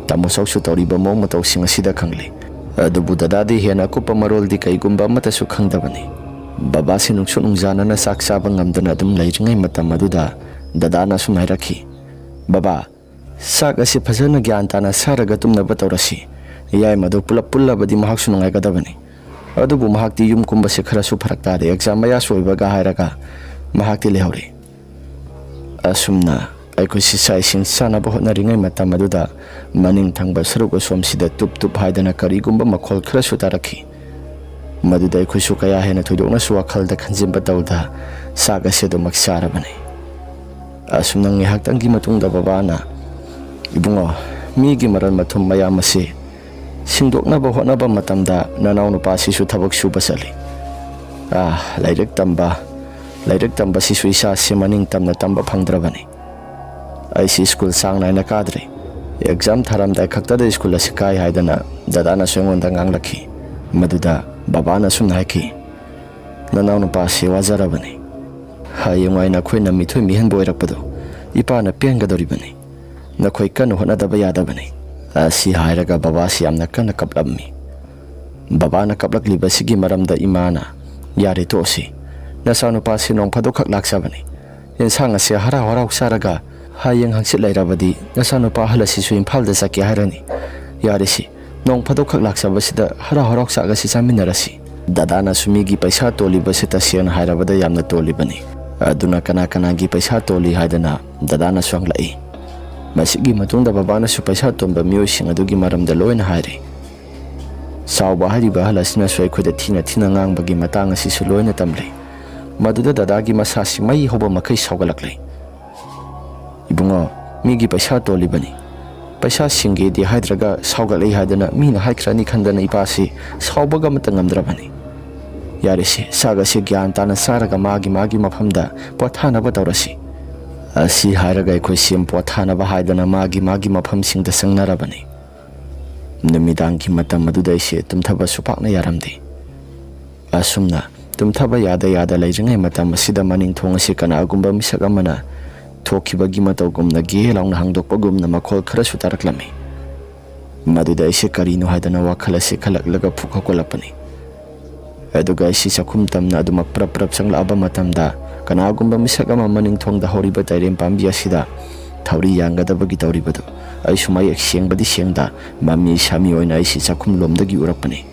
ꯇꯥꯃꯣꯆꯧꯁꯨ ꯇꯧꯔꯤꯕ ꯃꯑꯣꯡ ꯃꯇꯧꯁꯤꯡ ꯑꯁꯤꯗ ꯈꯪꯂꯦ꯫ ꯑꯗꯨꯕꯨ ꯗꯗꯥꯗꯤ ꯍꯦꯟꯅ ꯑꯀꯨꯞꯄ ꯃꯔꯣꯜꯗꯤ ꯀꯩꯒꯨꯝꯕ ꯑꯃꯠꯇꯁꯨ ꯈꯪꯗꯕꯅꯤ꯫ ꯕꯕꯥꯁꯤ ꯅꯨꯡꯁꯨ ꯅꯨꯡꯖꯥꯅꯅ ꯆꯥꯛ ꯆꯥꯕ ꯉꯝꯗꯅ ꯑꯗꯨꯝ ꯂꯩꯔꯤꯉꯩ ꯃꯇꯝ ꯑꯗꯨꯗ ꯗꯗꯥꯅ ꯑꯁꯨꯝꯅ ꯍꯥꯏꯔꯛꯈꯤ, "ꯕꯕꯥ, ꯆꯥꯛ ꯑꯁꯤ ꯐꯖꯅ ꯒ꯭ꯌꯥꯟ ꯇꯥꯅ ꯆꯥꯔꯒ ꯇꯨꯝꯅꯕ ꯇꯧꯔꯁꯤ꯫ ꯌꯥꯏꯃꯗꯨ ꯄꯨꯂꯞ ꯄꯨꯜꯂꯕꯗꯤ ꯃꯍꯥꯛꯁꯨ ꯅꯨꯡꯉꯥꯏꯒꯗꯕꯅꯤ꯫ ꯑꯗꯨꯕꯨ ꯃꯍꯥꯛꯇꯤ ꯌꯨꯝ ꯀꯨꯝꯕꯁꯦ ꯈꯔꯁꯨ ꯐꯔꯛ ꯇꯥꯔꯦ, ꯑꯦꯛꯖꯥꯝ ꯃꯌꯥꯁꯨ ꯑꯣꯏꯕꯒ" ꯍꯥꯏꯔꯒ ꯃꯍꯥꯛꯇꯤ ꯂꯩꯍꯧꯔꯦ꯫ ꯑꯁꯨꯝꯅ ꯑꯩꯈꯣꯏꯁꯤ ꯆꯥꯛ ꯏꯁꯤꯡ ꯆꯥꯅꯕ ꯍꯣꯠꯅꯔꯤꯉꯩ ꯃꯇꯝ ꯑꯗꯨꯗ ꯃꯅꯤꯡ ꯊꯪꯕ ꯁꯔꯨꯛ ꯑꯁꯣꯝꯁꯤꯗ ꯇꯨꯞ ꯇꯨꯞ ꯍꯥꯏꯗꯅ ꯀꯔꯤꯒꯨꯝꯕ ꯃꯈꯣꯜ ꯈꯔꯁꯨ ꯇꯥꯔꯛꯈꯤ꯫ ꯃꯗꯨꯗ ꯑꯩꯈꯣꯏꯁꯨ ꯀꯌꯥ ꯍꯦꯟꯅ ꯊꯣꯏꯗꯣꯛꯅꯁꯨ ꯋꯥꯈꯜꯗ ꯈꯟꯖꯤꯟꯕ ꯇꯧꯗ ꯆꯥꯛ ꯑꯁꯤ ꯑꯗꯨꯃꯛ ꯆꯥꯔꯕꯅꯤ꯫ ꯑꯁꯨꯝꯅ ꯉꯥꯏꯍꯥꯛꯇꯪꯒꯤ ꯃꯇꯨꯡꯗ ꯕꯕꯥꯅ, "ꯏꯕꯨꯡꯉꯣ, ꯃꯤꯒꯤ ꯃꯔꯜ ꯃꯊꯨꯝ ꯃꯌꯥꯝ ꯑꯁꯤ ꯁꯤꯡꯗꯣꯛꯅꯕ ꯍꯣꯠꯅꯕ ꯃꯇꯝꯗ ꯅꯅꯥꯎꯅꯨꯄꯥꯁꯤꯁꯨ ꯊꯕꯛ ꯁꯨꯕ ꯆꯠꯂꯤ꯫ ꯑꯥ, ꯂꯥꯏꯔꯤꯛ ꯇꯝꯕ, ꯂꯥꯏꯔꯤꯛ ꯇꯝꯕꯁꯤꯁꯨ ꯏꯁꯥꯁꯤ ꯃꯅꯤꯡ ꯇꯝꯅ ꯇꯝꯕ ꯐꯪꯗ꯭ꯔꯕꯅꯤ꯫ ꯑꯩꯁꯤ ꯁ꯭ꯀꯨꯜ ꯆꯥꯡ ꯅꯥꯏꯅ ꯀꯥꯗ꯭ꯔꯦ꯫ ꯑꯦꯛꯖꯥꯝ ꯊꯥꯔꯝꯗꯥꯏ ꯈꯛꯇꯗ ꯁ꯭ꯀꯨꯜ ꯑꯁꯤ ꯀꯥꯏ" ꯍꯥꯏꯗꯅ ꯗꯗꯥꯅꯁꯨ ꯑꯩꯉꯣꯟꯗ ꯉꯥꯡꯂꯛꯈꯤ꯫ ꯃꯗꯨꯗ ꯕꯕꯥꯅ ꯑꯁꯨꯝꯅ ꯍꯥꯏꯈꯤ, "ꯅꯅꯥꯎꯅꯨꯄꯥꯁꯤ ꯋꯥꯖꯔꯕꯅꯤ꯫ ꯍꯌꯦꯡꯋꯥꯏ ꯅꯈꯣꯏꯅ ꯃꯤꯊꯣꯏ ꯃꯤꯍꯦꯟꯕ ꯑꯣꯏꯔꯛꯄꯗꯨ ꯏꯄꯥꯅ ꯄꯦꯟꯒꯗꯧꯔꯤꯕꯅꯤ꯫ ꯅꯈꯣꯏ ꯀꯟꯅ ꯍꯣꯠꯅꯗꯕ ꯌꯥꯗꯕꯅꯤ"꯫ ꯑꯁꯤ ꯍꯥꯏꯔꯒ ꯕꯕꯥꯁꯤ ꯌꯥꯝꯅ ꯀꯟꯅ ꯀꯞꯂꯝꯃꯤ꯫ ꯕꯕꯥꯅ ꯀꯞꯂꯛꯂꯤꯕꯁꯤꯒꯤ ꯃꯔꯝꯗ ꯏꯃꯥꯅ, "ꯌꯥꯔꯦ, ꯇꯣꯛꯑꯁꯤ꯫ ꯅꯆꯥꯅꯨꯄꯥꯁꯤ ꯅꯣꯡ ꯐꯥꯗꯣꯛꯈꯛ ꯂꯥꯛꯆꯕꯅꯤ꯫ ꯌꯦꯟꯁꯥꯡ ꯑꯁꯤ ꯍꯔꯥꯎ ꯍꯔꯥꯎ ꯆꯥꯔꯒ ꯍꯌꯦꯡ ꯍꯪꯆꯤꯠ ꯂꯩꯔꯕꯗꯤ ꯅꯆꯥꯅꯨꯄꯥ ꯑꯍꯜ ꯑꯁꯤꯁꯨ ꯏꯝꯐꯥꯜꯗ ꯆꯠꯀꯦ ꯍꯥꯏꯔꯅꯤ꯫ ꯌꯥꯔꯦꯁꯤ, ꯅꯣꯡ ꯐꯥꯗꯣꯛꯈꯛ ꯂꯥꯛꯆꯕꯁꯤꯗ ꯍꯔꯥꯎ ꯍꯔꯥꯎ ꯆꯥꯛ ꯑꯁꯤ ꯆꯥꯃꯤꯟꯅꯔꯁꯤ"꯫ ꯗꯗꯥꯅꯁꯨ ꯃꯤꯒꯤ ꯄꯩꯁꯥ ꯇꯣꯜꯂꯤꯕꯁꯤ ꯇꯁꯦꯡꯅ ꯍꯥꯏꯔꯕꯗ ꯌꯥꯝꯅ ꯇꯣꯜꯂꯤꯕꯅꯤ꯫ ꯑꯗꯨꯅ ꯀꯅꯥ ꯀꯅꯥꯒꯤ ꯄꯩꯁꯥ ꯇꯣꯜꯂꯤ ꯍꯥꯏꯗꯅ ꯗꯗꯥꯅꯁꯨ ꯍꯪꯂꯛꯏ꯫ ꯃꯁꯤꯒꯤ ꯃꯇꯨꯡꯗ ꯕꯕꯥꯅꯁꯨ ꯄꯩꯁꯥ ꯇꯣꯟꯕ ꯃꯤꯑꯣꯏꯁꯤꯡ ꯑꯗꯨꯒꯤ ꯃꯔꯝꯗ ꯂꯣꯏꯅ ꯍꯥꯏꯔꯦ꯫ ꯆꯥꯎꯕ ꯍꯥꯏꯔꯤꯕ ꯑꯍꯜ ꯑꯁꯤꯅꯁꯨ ꯑꯩꯈꯣꯏꯗ ꯊꯤꯅ ꯊꯤꯅ ꯉꯥꯡꯕꯒꯤ ꯃꯇꯥꯡ ꯑꯁꯤꯁꯨ ꯂꯣꯏꯅ ꯇꯝꯂꯦ꯫ ꯃꯗꯨꯗ ꯗꯗꯥꯒꯤ ꯃꯁꯥꯁꯤ ꯃꯩ ꯍꯧꯕ ꯃꯈꯩ ꯁꯥꯎꯒꯠꯂꯛꯂꯦ꯫ "ꯏꯕꯨꯡꯉꯣ, ꯃꯤꯒꯤ ꯄꯩꯁꯥ ꯇꯣꯜꯂꯤꯕꯅꯤ꯫ ꯄꯩꯁꯥ ꯁꯤꯡꯒꯦꯗꯤ ꯍꯥꯏꯗ꯭ꯔꯒ ꯁꯥꯎꯒꯠꯂꯛꯏ ꯍꯥꯏꯗꯅ ꯃꯤꯅ ꯍꯥꯏꯈ꯭ꯔꯅꯤ ꯈꯟꯗꯅ ꯏꯄꯥꯁꯤ ꯁꯥꯎꯕꯒ ꯑꯃꯠꯇ ꯉꯝꯗ꯭ꯔꯕꯅꯤ꯫ ꯌꯥꯔꯦꯁꯦ, ꯆꯥꯛ ꯑꯁꯤ ꯒ꯭ꯌꯥꯟ ꯇꯥꯅ ꯆꯥꯔꯒ ꯃꯥꯒꯤ ꯃꯥꯒꯤ ꯃꯐꯝꯗ ꯄꯣꯊꯥꯅꯕ ꯇꯧꯔꯁꯤ"꯫ ꯑꯁꯤ ꯍꯥꯏꯔꯒ ꯑꯩꯈꯣꯏꯁꯤ ꯄꯣꯊꯥꯅꯕ ꯍꯥꯏꯗꯅ ꯃꯥꯒꯤ ꯃꯥꯒꯤ ꯃꯐꯝꯁꯤꯡꯗ ꯆꯪꯅꯔꯕꯅꯤ꯫ ꯅꯨꯃꯤꯗꯥꯡꯒꯤ ꯃꯇꯝ ꯑꯗꯨꯗ ꯑꯩꯁꯦ ꯇꯨꯝꯊꯕꯁꯨ ꯄꯥꯛꯅ ꯌꯥꯔꯝꯗꯦ꯫ ꯑꯁꯨꯝꯅ ꯇꯨꯝꯊꯕ ꯌꯥꯗ ꯌꯥꯗ ꯂꯩꯔꯤꯉꯩ ꯃꯇꯝ ꯑꯁꯤꯗ ꯃꯅꯤꯡ ꯊꯣꯡ ꯑꯁꯤ ꯀꯅꯥꯒꯨꯝꯕ ꯃꯤꯁꯛ ꯑꯃꯅ ꯊꯣꯛꯈꯤꯕꯒꯤ ꯃꯇꯧꯒꯨꯝꯅ ꯒꯦ ꯂꯥꯎꯅ ꯍꯥꯡꯗꯣꯛꯄꯒꯨꯝꯅ ꯃꯈꯣꯜ ꯈꯔꯁꯨ ꯇꯥꯔꯛꯂꯝꯃꯤ꯫ ꯃꯗꯨꯗ ꯑꯩꯁꯦ ꯀꯔꯤꯅꯣ ꯍꯥꯏꯗꯅ ꯋꯥꯈꯜ ꯑꯁꯤ ꯈꯜꯂꯛꯂꯒ ꯐꯨꯛ ꯍꯧꯒꯠꯂꯛꯄꯅꯤ꯫ ꯑꯗꯨꯒ ꯑꯩꯁꯤ ꯆꯥꯛꯈꯨꯝ ꯇꯝꯅ ꯑꯗꯨꯃꯛ ꯄ꯭ꯔꯞ ꯄ꯭ꯔꯞ ꯆꯪꯂꯛꯑꯕ ꯃꯇꯝꯗ, ꯀꯅꯥꯒꯨꯝꯕ ꯃꯤꯁꯛ ꯑꯃ ꯃꯅꯤꯡ ꯊꯣꯡꯗ ꯍꯧꯔꯤꯕ ꯇꯩꯔꯦꯝ ꯄꯥꯝꯕꯤ ꯑꯁꯤꯗ ꯊꯧꯔꯤ ꯌꯥꯟꯒꯗꯕꯒꯤ ꯇꯧꯔꯤꯕꯗꯨ ꯑꯩꯁꯨ ꯃꯌꯦꯛ ꯁꯦꯡꯕꯗꯤ ꯁꯦꯡꯗ, ꯃꯃꯤ ꯁꯥꯃꯤ ꯑꯣꯏꯅ ꯑꯩꯁꯤ ꯆꯥꯛꯈꯨꯝ ꯂꯣꯝꯗꯒꯤ ꯎꯔꯛꯄꯅꯤ꯫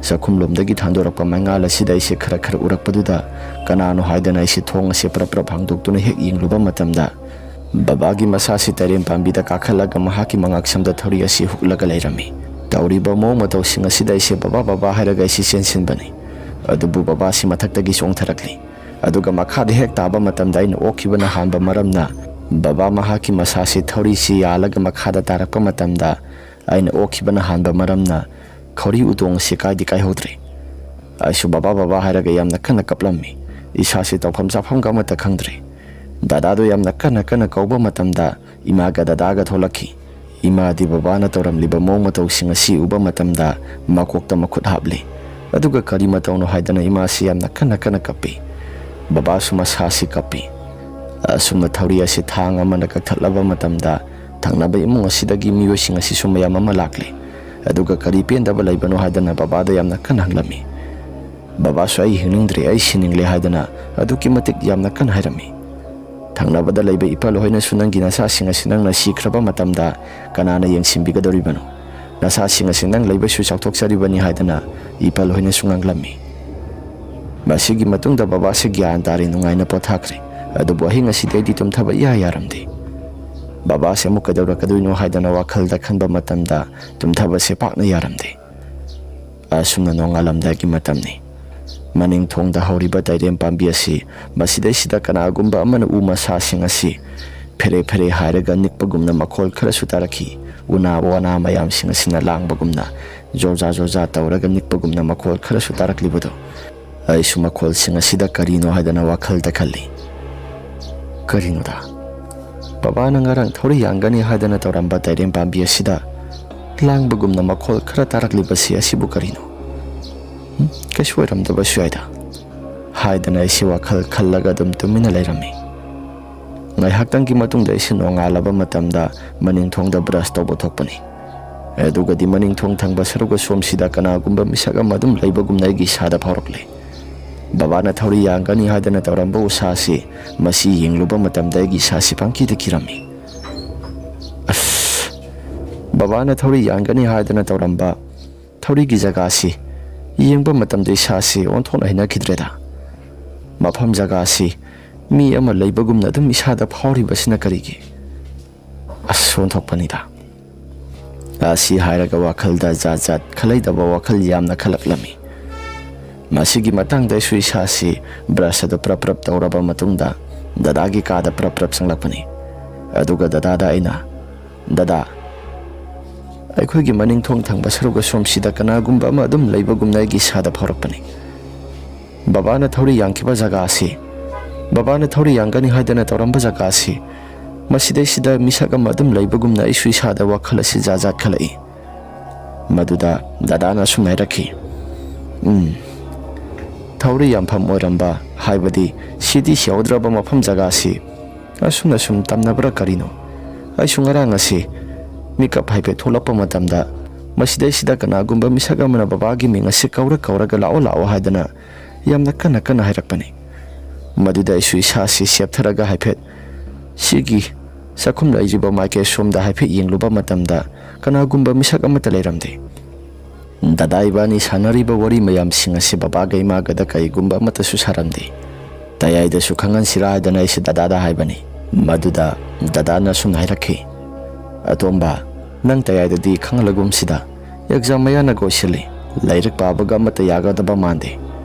ꯆꯥꯛꯈꯨꯝ ꯂꯣꯝꯗꯒꯤ ꯊꯥꯡꯗꯣꯔꯛꯄ ꯃꯉꯥꯜ ꯑꯁꯤꯗ ꯑꯩꯁꯦ ꯈꯔ ꯈꯔ ꯎꯔꯛꯄꯗꯨꯗ, ꯀꯅꯥꯅꯣ ꯍꯥꯏꯗꯅ ꯑꯩꯁꯦ ꯊꯣꯡ ꯑꯁꯦ ꯄ꯭ꯔꯞ ꯄ꯭ꯔꯞ ꯍꯥꯡꯗꯣꯛꯇꯨꯅ ꯍꯦꯛ ꯌꯦꯡꯂꯨꯕ ꯃꯇꯝꯗ, ꯕꯕꯥꯒꯤ ꯃꯁꯥꯁꯤ ꯇꯩꯔꯦꯝ ꯄꯥꯝꯕꯤꯗ ꯀꯥꯈꯠꯂꯒ ꯃꯍꯥꯛꯀꯤ ꯃꯉꯛꯁꯝꯗ ꯊꯧꯔꯤ ꯑꯁꯤ ꯍꯨꯛꯂꯒ ꯂꯩꯔꯝꯃꯤ꯫ ꯇꯧꯔꯤꯕ ꯃꯑꯣꯡ ꯃꯇꯧꯁꯤꯡ ꯑꯁꯤꯗ ꯑꯩꯁꯦ "ꯕꯕꯥ, ꯕꯕꯥ" ꯍꯥꯏꯔꯒ ꯑꯩꯁꯦ ꯆꯦꯟꯁꯤꯟꯕꯅꯤ꯫ ꯑꯗꯨꯕꯨ ꯕꯕꯥꯁꯤ ꯃꯊꯛꯇꯒꯤ ꯆꯣꯡꯊꯔꯛꯂꯤ꯫ ꯑꯗꯨꯒ ꯃꯈꯥꯗ ꯍꯦꯛ ꯇꯥꯕ ꯃꯇꯝꯗ ꯑꯩꯅ ꯑꯣꯛꯈꯤꯕꯅ ꯍꯥꯟꯕ ꯃꯔꯝꯅ, ꯕꯕꯥ ꯃꯍꯥꯛꯀꯤ ꯃꯁꯥꯁꯤ ꯊꯧꯔꯤꯁꯤ ꯌꯥꯜꯂꯒ ꯃꯈꯥꯗ ꯇꯥꯔꯛꯄ ꯃꯇꯝꯗ, ꯑꯩꯅ ꯑꯣꯛꯈꯤꯕꯅ ꯍꯥꯟꯕ ꯃꯔꯝꯅ ꯈꯧꯔꯤ ꯎꯇꯣꯡ ꯑꯁꯤ ꯀꯥꯏꯗꯤ ꯀꯥꯏꯍꯧꯗ꯭ꯔꯦ꯫ ꯑꯩꯁꯨ "ꯕꯕꯥ, ꯕꯕꯥ" ꯍꯥꯏꯔꯒ ꯌꯥꯝꯅ ꯀꯟꯅ ꯀꯞꯂꯝꯃꯤ꯫ ꯏꯁꯥꯁꯤ ꯇꯧꯐꯝ ꯆꯥꯐꯝꯒ ꯑꯃꯠꯇ ꯈꯪꯗ꯭ꯔꯦ꯫ ꯗꯗꯥꯗꯣ ꯌꯥꯝꯅ ꯀꯟꯅ ꯀꯟꯅ ꯀꯧꯕ ꯃꯇꯝꯗ ꯏꯃꯥꯒ ꯗꯗꯥꯒ ꯊꯣꯛꯂꯛꯈꯤ꯫ ꯏꯃꯥꯗꯤ ꯕꯕꯥꯅ ꯇꯧꯔꯝꯂꯤꯕ ꯃꯑꯣꯡ ꯃꯇꯧꯁꯤꯡ ꯑꯁꯤ ꯎꯕ ꯃꯇꯝꯗ ꯃꯀꯣꯛꯇ ꯃꯈꯨꯠ ꯍꯥꯞꯂꯤ꯫ ꯑꯗꯨꯒ ꯀꯔꯤ ꯃꯇꯧꯅꯣ ꯍꯥꯏꯗꯅ ꯏꯃꯥꯁꯤ ꯌꯥꯝꯅ ꯀꯟꯅ ꯀꯟꯅ ꯀꯞꯄꯤ꯫ ꯕꯕꯥꯁꯨ ꯃꯁꯥꯁꯤ ꯀꯞꯄꯤ꯫ ꯑꯁꯨꯝꯅ ꯊꯧꯔꯤ ꯑꯁꯤ ꯊꯥꯡ ꯑꯃꯅ ꯀꯛꯊꯠꯂꯕ ꯃꯇꯝꯗ, ꯊꯪꯅꯕ ꯏꯃꯨꯡ ꯑꯁꯤꯗꯒꯤ ꯃꯤꯑꯣꯏꯁꯤꯡ ꯑꯁꯤꯁꯨ ꯃꯌꯥꯝ ꯑꯃ ꯂꯥꯛꯂꯤ꯫ ꯑꯗꯨꯒ ꯀꯔꯤ ꯄꯦꯟꯗꯕ ꯂꯩꯕꯅꯣ ꯍꯥꯏꯗꯅ ꯕꯕꯥꯗ ꯌꯥꯝꯅ ꯀꯟꯅ ꯍꯪꯂꯝꯃꯤ꯫ ꯕꯕꯥꯁꯨ "ꯑꯩ ꯍꯤꯡꯅꯤꯡꯗ꯭ꯔꯦ, ꯑꯩ ꯁꯤꯅꯤꯡꯂꯦ" ꯍꯥꯏꯗꯅ ꯑꯗꯨꯛꯀꯤ ꯃꯇꯤꯛ ꯌꯥꯝꯅ ꯀꯟꯅ ꯍꯥꯏꯔꯝꯃꯤ꯫ ꯊꯪꯅꯕꯗ ꯂꯩꯕ ꯏꯄꯥꯜ ꯍꯣꯏꯅꯁꯨ "ꯅꯪꯒꯤ ꯅꯆꯥꯁꯤꯡ ꯑꯁꯤ ꯅꯪꯅ ꯁꯤꯈ꯭ꯔꯕ ꯃꯇꯝꯗ ꯀꯅꯥꯅ ꯌꯦꯡꯁꯤꯟꯕꯤꯒꯗꯧꯔꯤꯕꯅꯣ? ꯅꯆꯥꯁꯤꯡ ꯑꯁꯤ ꯅꯪ ꯂꯩꯕꯁꯨ ꯆꯥꯎꯊꯣꯛꯆꯔꯤꯕꯅꯤ" ꯍꯥꯏꯗꯅ ꯏꯄꯥꯜ ꯍꯣꯏꯅꯁꯨ ꯉꯥꯡꯂꯝꯃꯤ꯫ ꯃꯁꯤꯒꯤ ꯃꯇꯨꯡꯗ ꯕꯕꯥꯁꯦ ꯒ꯭ꯌꯥꯟ ꯇꯥꯔꯦ, ꯅꯨꯡꯉꯥꯏꯅ ꯄꯣꯊꯥꯈ꯭ꯔꯦ꯫ ꯑꯗꯨꯕꯨ ꯑꯍꯤꯡ ꯑꯁꯤꯗꯤ ꯑꯩꯗꯤ ꯇꯨꯝꯊꯕ ꯏꯌꯥ ꯌꯥꯔꯝꯗꯦ꯫ ꯕꯕꯥꯁꯦ ꯑꯃꯨꯛ ꯀꯩꯗꯧꯔꯛꯀꯗꯣꯏꯅꯣ ꯍꯥꯏꯗꯅ ꯋꯥꯈꯜꯗ ꯈꯟꯕ ꯃꯇꯝꯗ ꯇꯨꯝꯊꯕꯁꯦ ꯄꯥꯛꯅ ꯌꯥꯔꯝꯗꯦ꯫ ꯑꯁꯨꯝꯅ ꯅꯣꯡꯉꯥꯜꯂꯝꯗꯥꯏꯒꯤ ꯃꯇꯝꯅꯤ꯫ ꯃꯅꯤꯡ ꯊꯣꯡꯗ ꯍꯧꯔꯤꯕ ꯇꯩꯔꯦꯝ ꯄꯥꯝꯕꯤ ꯑꯁꯤ, ꯃꯁꯤꯗꯩꯁꯤꯗ ꯀꯅꯥꯒꯨꯝꯕ ꯑꯃꯅ ꯎ ꯃꯁꯥꯁꯤꯡ ꯑꯁꯤ ꯐꯦꯔꯦ ꯐꯦꯔꯦ ꯍꯥꯏꯔꯒ ꯅꯤꯛꯄꯒꯨꯝꯅ ꯃꯈꯣꯜ ꯈꯔꯁꯨ ꯇꯥꯔꯛꯈꯤ꯫ ꯎꯅꯥ ꯋꯥꯅꯥ ꯃꯌꯥꯝꯁꯤꯡ ꯑꯁꯤꯅ ꯂꯥꯡꯕꯒꯨꯝꯅ, ꯖꯣꯖꯥ ꯖꯣꯖꯥ ꯇꯧꯔꯒ ꯅꯤꯛꯄꯒꯨꯝꯅ ꯃꯈꯣꯜ ꯈꯔꯁꯨ ꯇꯥꯔꯛꯂꯤꯕꯗꯨ, ꯑꯩꯁꯨ ꯃꯈꯣꯜꯁꯤꯡ ꯑꯁꯤꯗ ꯀꯔꯤꯅꯣ ꯍꯥꯏꯗꯅ ꯋꯥꯈꯜꯗ ꯈꯜꯂꯤ꯫ "ꯀꯔꯤꯅꯣꯗ? ꯕꯕꯥꯅ ꯉꯔꯥꯡ ꯊꯧꯔꯤ ꯌꯥꯟꯒꯅꯤ ꯍꯥꯏꯗꯅ ꯇꯧꯔꯝꯕ ꯇꯩꯔꯦꯝ ꯄꯥꯝꯕꯤ ꯑꯁꯤꯗ ꯂꯥꯡꯕꯒꯨꯝꯅ ꯃꯈꯣꯜ ꯈꯔ ꯇꯥꯔꯛꯂꯤꯕꯁꯤ ꯑꯁꯤꯕꯨ ꯀꯔꯤꯅꯣ? ꯎꯝ, ꯀꯩꯁꯨ ꯑꯣꯏꯔꯝꯗꯕꯁꯨ ꯌꯥꯏꯗ" ꯍꯥꯏꯗꯅ ꯑꯩꯁꯤ ꯋꯥꯈꯜ ꯈꯜꯂꯒ ꯑꯗꯨꯝ ꯇꯨꯃꯤꯟꯅ ꯂꯩꯔꯝꯃꯤ꯫ ꯉꯥꯏꯍꯥꯛꯇꯪꯒꯤ ꯃꯇꯨꯡꯗ ꯑꯩꯁꯤ ꯅꯣꯡꯉꯥꯜꯂꯕ ꯃꯇꯝꯗ ꯃꯅꯤꯡ ꯊꯣꯡꯗ ꯕ꯭ꯔꯁ ꯇꯧꯕ ꯊꯣꯛꯄꯅꯤ꯫ ꯑꯗꯨꯒꯗꯤ ꯃꯅꯤꯡ ꯊꯣꯡ ꯊꯪꯕ ꯁꯔꯨꯛ ꯑꯁꯣꯝꯁꯤꯗ ꯀꯅꯥꯒꯨꯝꯕ ꯃꯤꯁꯛ ꯑꯃ ꯑꯗꯨꯝ ꯂꯩꯕꯒꯨꯝꯅ ꯑꯩꯒꯤ ꯏꯁꯥꯗ ꯐꯥꯎꯔꯛꯂꯦ꯫ ꯕꯕꯥꯅ ꯊꯧꯔꯤ ꯌꯥꯟꯒꯅꯤ ꯍꯥꯏꯗꯅ ꯇꯧꯔꯝꯕ ꯎꯁꯥꯁꯤ, ꯃꯁꯤ ꯌꯦꯡꯂꯨꯕ ꯃꯇꯝꯗ ꯑꯩꯒꯤ ꯏꯁꯥꯁꯤ ꯄꯪꯀꯤꯗ ꯀꯤꯔꯝꯃꯤ꯫ ꯑꯁ! ꯕꯕꯥꯅ ꯊꯧꯔꯤ ꯌꯥꯟꯒꯅꯤ ꯍꯥꯏꯗꯅ ꯇꯧꯔꯝꯕ ꯊꯧꯔꯤꯒꯤ ꯖꯒꯥꯁꯤ ꯌꯦꯡꯕ ꯃꯇꯝꯗ ꯏꯁꯥꯁꯤ ꯑꯣꯟꯊꯣꯛꯅ ꯍꯩꯅꯈꯤꯗ꯭ꯔꯦꯗ꯫ ꯃꯐꯝ ꯖꯒꯥꯁꯤ ꯃꯤ ꯑꯃ ꯂꯩꯕꯒꯨꯝꯅ ꯑꯗꯨꯝ ꯏꯁꯥꯗ ꯐꯥꯎꯔꯤꯕꯁꯤꯅ ꯀꯔꯤꯒꯤ? ꯑꯁ, ꯑꯣꯟꯊꯣꯛꯄꯅꯤꯗ꯫ ꯑꯁꯤ ꯍꯥꯏꯔꯒ ꯋꯥꯈꯜꯗ ꯖꯥꯠ ꯖꯥꯠ ꯈꯜꯂꯩꯗꯕ ꯋꯥꯈꯜ ꯌꯥꯝꯅ ꯈꯜꯂꯛꯂꯝꯃꯤ꯫ ꯃꯁꯤꯒꯤ ꯃꯇꯥꯡꯗ ꯑꯩꯁꯨ ꯏꯁꯥꯁꯤ ꯕ꯭ꯔꯁ ꯑꯗꯨ ꯄ꯭ꯔꯞ ꯄ꯭ꯔꯞ ꯇꯧꯔꯕ ꯃꯇꯨꯡꯗ ꯗꯗꯥꯒꯤ ꯀꯥꯗ ꯄ꯭ꯔꯞ ꯄ꯭ꯔꯞ ꯆꯪꯂꯛꯄꯅꯤ꯫ ꯑꯗꯨꯒ ꯗꯗꯥꯗ ꯑꯩꯅ, "ꯗꯗꯥ, ꯑꯩꯈꯣꯏꯒꯤ ꯃꯅꯤꯡ ꯊꯣꯡ ꯊꯪꯕ ꯁꯔꯨꯛ ꯑꯁꯣꯝꯁꯤꯗ ꯀꯅꯥꯒꯨꯝꯕ ꯑꯃ ꯑꯗꯨꯝ ꯂꯩꯕꯒꯨꯝꯅ ꯑꯩꯒꯤ ꯏꯁꯥꯗ ꯐꯥꯎꯔꯛꯄꯅꯤ꯫ ꯕꯕꯥꯅ ꯊꯧꯔꯤ ꯌꯥꯟꯈꯤꯕ ꯖꯒꯥ ꯑꯁꯤ, ꯕꯕꯥꯅ ꯊꯧꯔꯤ ꯌꯥꯟꯒꯅꯤ ꯍꯥꯏꯗꯅ ꯇꯧꯔꯝꯕ ꯖꯒꯥ ꯑꯁꯤ, ꯃꯁꯤꯗꯩꯁꯤꯗ ꯃꯤꯁꯛ ꯑꯃ ꯑꯗꯨꯝ ꯂꯩꯕꯒꯨꯝꯅ ꯑꯩꯁꯨ ꯏꯁꯥꯗ ꯋꯥꯈꯜ ꯑꯁꯤ ꯖꯥꯠ ꯖꯥꯠ ꯈꯜꯂꯛꯏ"꯫ ꯃꯗꯨꯗ ꯗꯗꯥꯅ ꯑꯁꯨꯝ ꯍꯥꯏꯔꯛꯈꯤ, "ꯎꯝ, ꯊꯧꯔꯤ ꯌꯥꯟꯐꯝ ꯑꯣꯏꯔꯝꯕ, ꯍꯥꯏꯕꯗꯤ ꯁꯤꯗꯤ ꯁꯤꯍꯧꯗ꯭ꯔꯕ ꯃꯐꯝ ꯖꯒꯥꯁꯤ ꯑꯁꯨꯝꯅ ꯁꯨꯝ ꯇꯝꯅꯕ꯭ꯔꯥ ꯀꯔꯤꯅꯣ? ꯑꯩꯁꯨ ꯉꯔꯥꯡ ꯑꯁꯤ ꯃꯤꯀꯞ ꯍꯥꯏꯐꯦꯠ ꯊꯣꯛꯂꯛꯄ ꯃꯇꯝꯗ ꯃꯁꯤꯗꯩꯁꯤꯗ ꯀꯅꯥꯒꯨꯝꯕ ꯃꯤꯁꯛ ꯑꯃꯅ ꯕꯕꯥꯒꯤ ꯃꯤꯡ ꯑꯁꯤ ꯀꯧꯔ ꯀꯧꯔꯒ 'ꯂꯥꯛꯑꯣ, ꯂꯥꯛꯑꯣ' ꯍꯥꯏꯗꯅ ꯌꯥꯝꯅ ꯀꯟꯅ ꯀꯟꯅ ꯍꯥꯏꯔꯛꯄꯅꯤ꯫ ꯃꯗꯨꯗ ꯑꯩꯁꯨ ꯏꯁꯥꯁꯤ ꯁꯦꯞꯊꯔꯒ ꯍꯥꯏꯐꯦꯠ ꯁꯤꯒꯤ ꯆꯥꯛꯈꯨꯝ ꯂꯩꯔꯤꯕ ꯃꯥꯏꯀꯩ ꯁꯣꯝꯗ ꯍꯥꯏꯐꯦꯠ ꯌꯦꯡꯂꯨꯕ ꯃꯇꯝꯗ ꯀꯅꯥꯒꯨꯝꯕ ꯃꯤꯁꯛ ꯑꯃꯠꯇ ꯂꯩꯔꯝꯗꯦ꯫ ꯗꯗꯥ ꯏꯕꯥꯅꯤ ꯁꯥꯟꯅꯔꯤꯕ ꯋꯥꯔꯤ ꯃꯌꯥꯝꯁꯤꯡ ꯑꯁꯤ ꯕꯕꯥꯒ ꯏꯃꯥꯒꯗ ꯀꯔꯤꯒꯨꯝꯕ ꯑꯃꯠꯇꯁꯨ ꯁꯥꯔꯝꯗꯦ꯫ ꯇꯌꯥꯏꯗꯁꯨ ꯈꯪꯍꯟꯁꯤꯔꯥ ꯍꯥꯏꯗꯅ ꯑꯩꯁꯦ ꯗꯗꯥꯗ ꯍꯥꯏꯕꯅꯤ꯫ ꯃꯗꯨꯗ ꯗꯗꯥꯅ ꯁꯨꯝ ꯍꯥꯏꯔꯛꯈꯤ, "ꯑꯇꯣꯝꯕ, ꯅꯪ ꯇꯌꯥꯏꯗꯗꯤ ꯈꯪꯍꯜꯂꯒꯨꯝꯁꯤꯗ꯫ ꯑꯦꯛꯖꯥꯝ ꯃꯌꯥꯅ ꯀꯣꯏꯁꯤꯜꯂꯤ꯫ ꯂꯥꯏꯔꯤꯛ ꯄꯥꯕꯒ ꯑꯃꯠꯇ ꯌꯥꯒꯗꯕ ꯃꯥꯟꯗꯦ꯫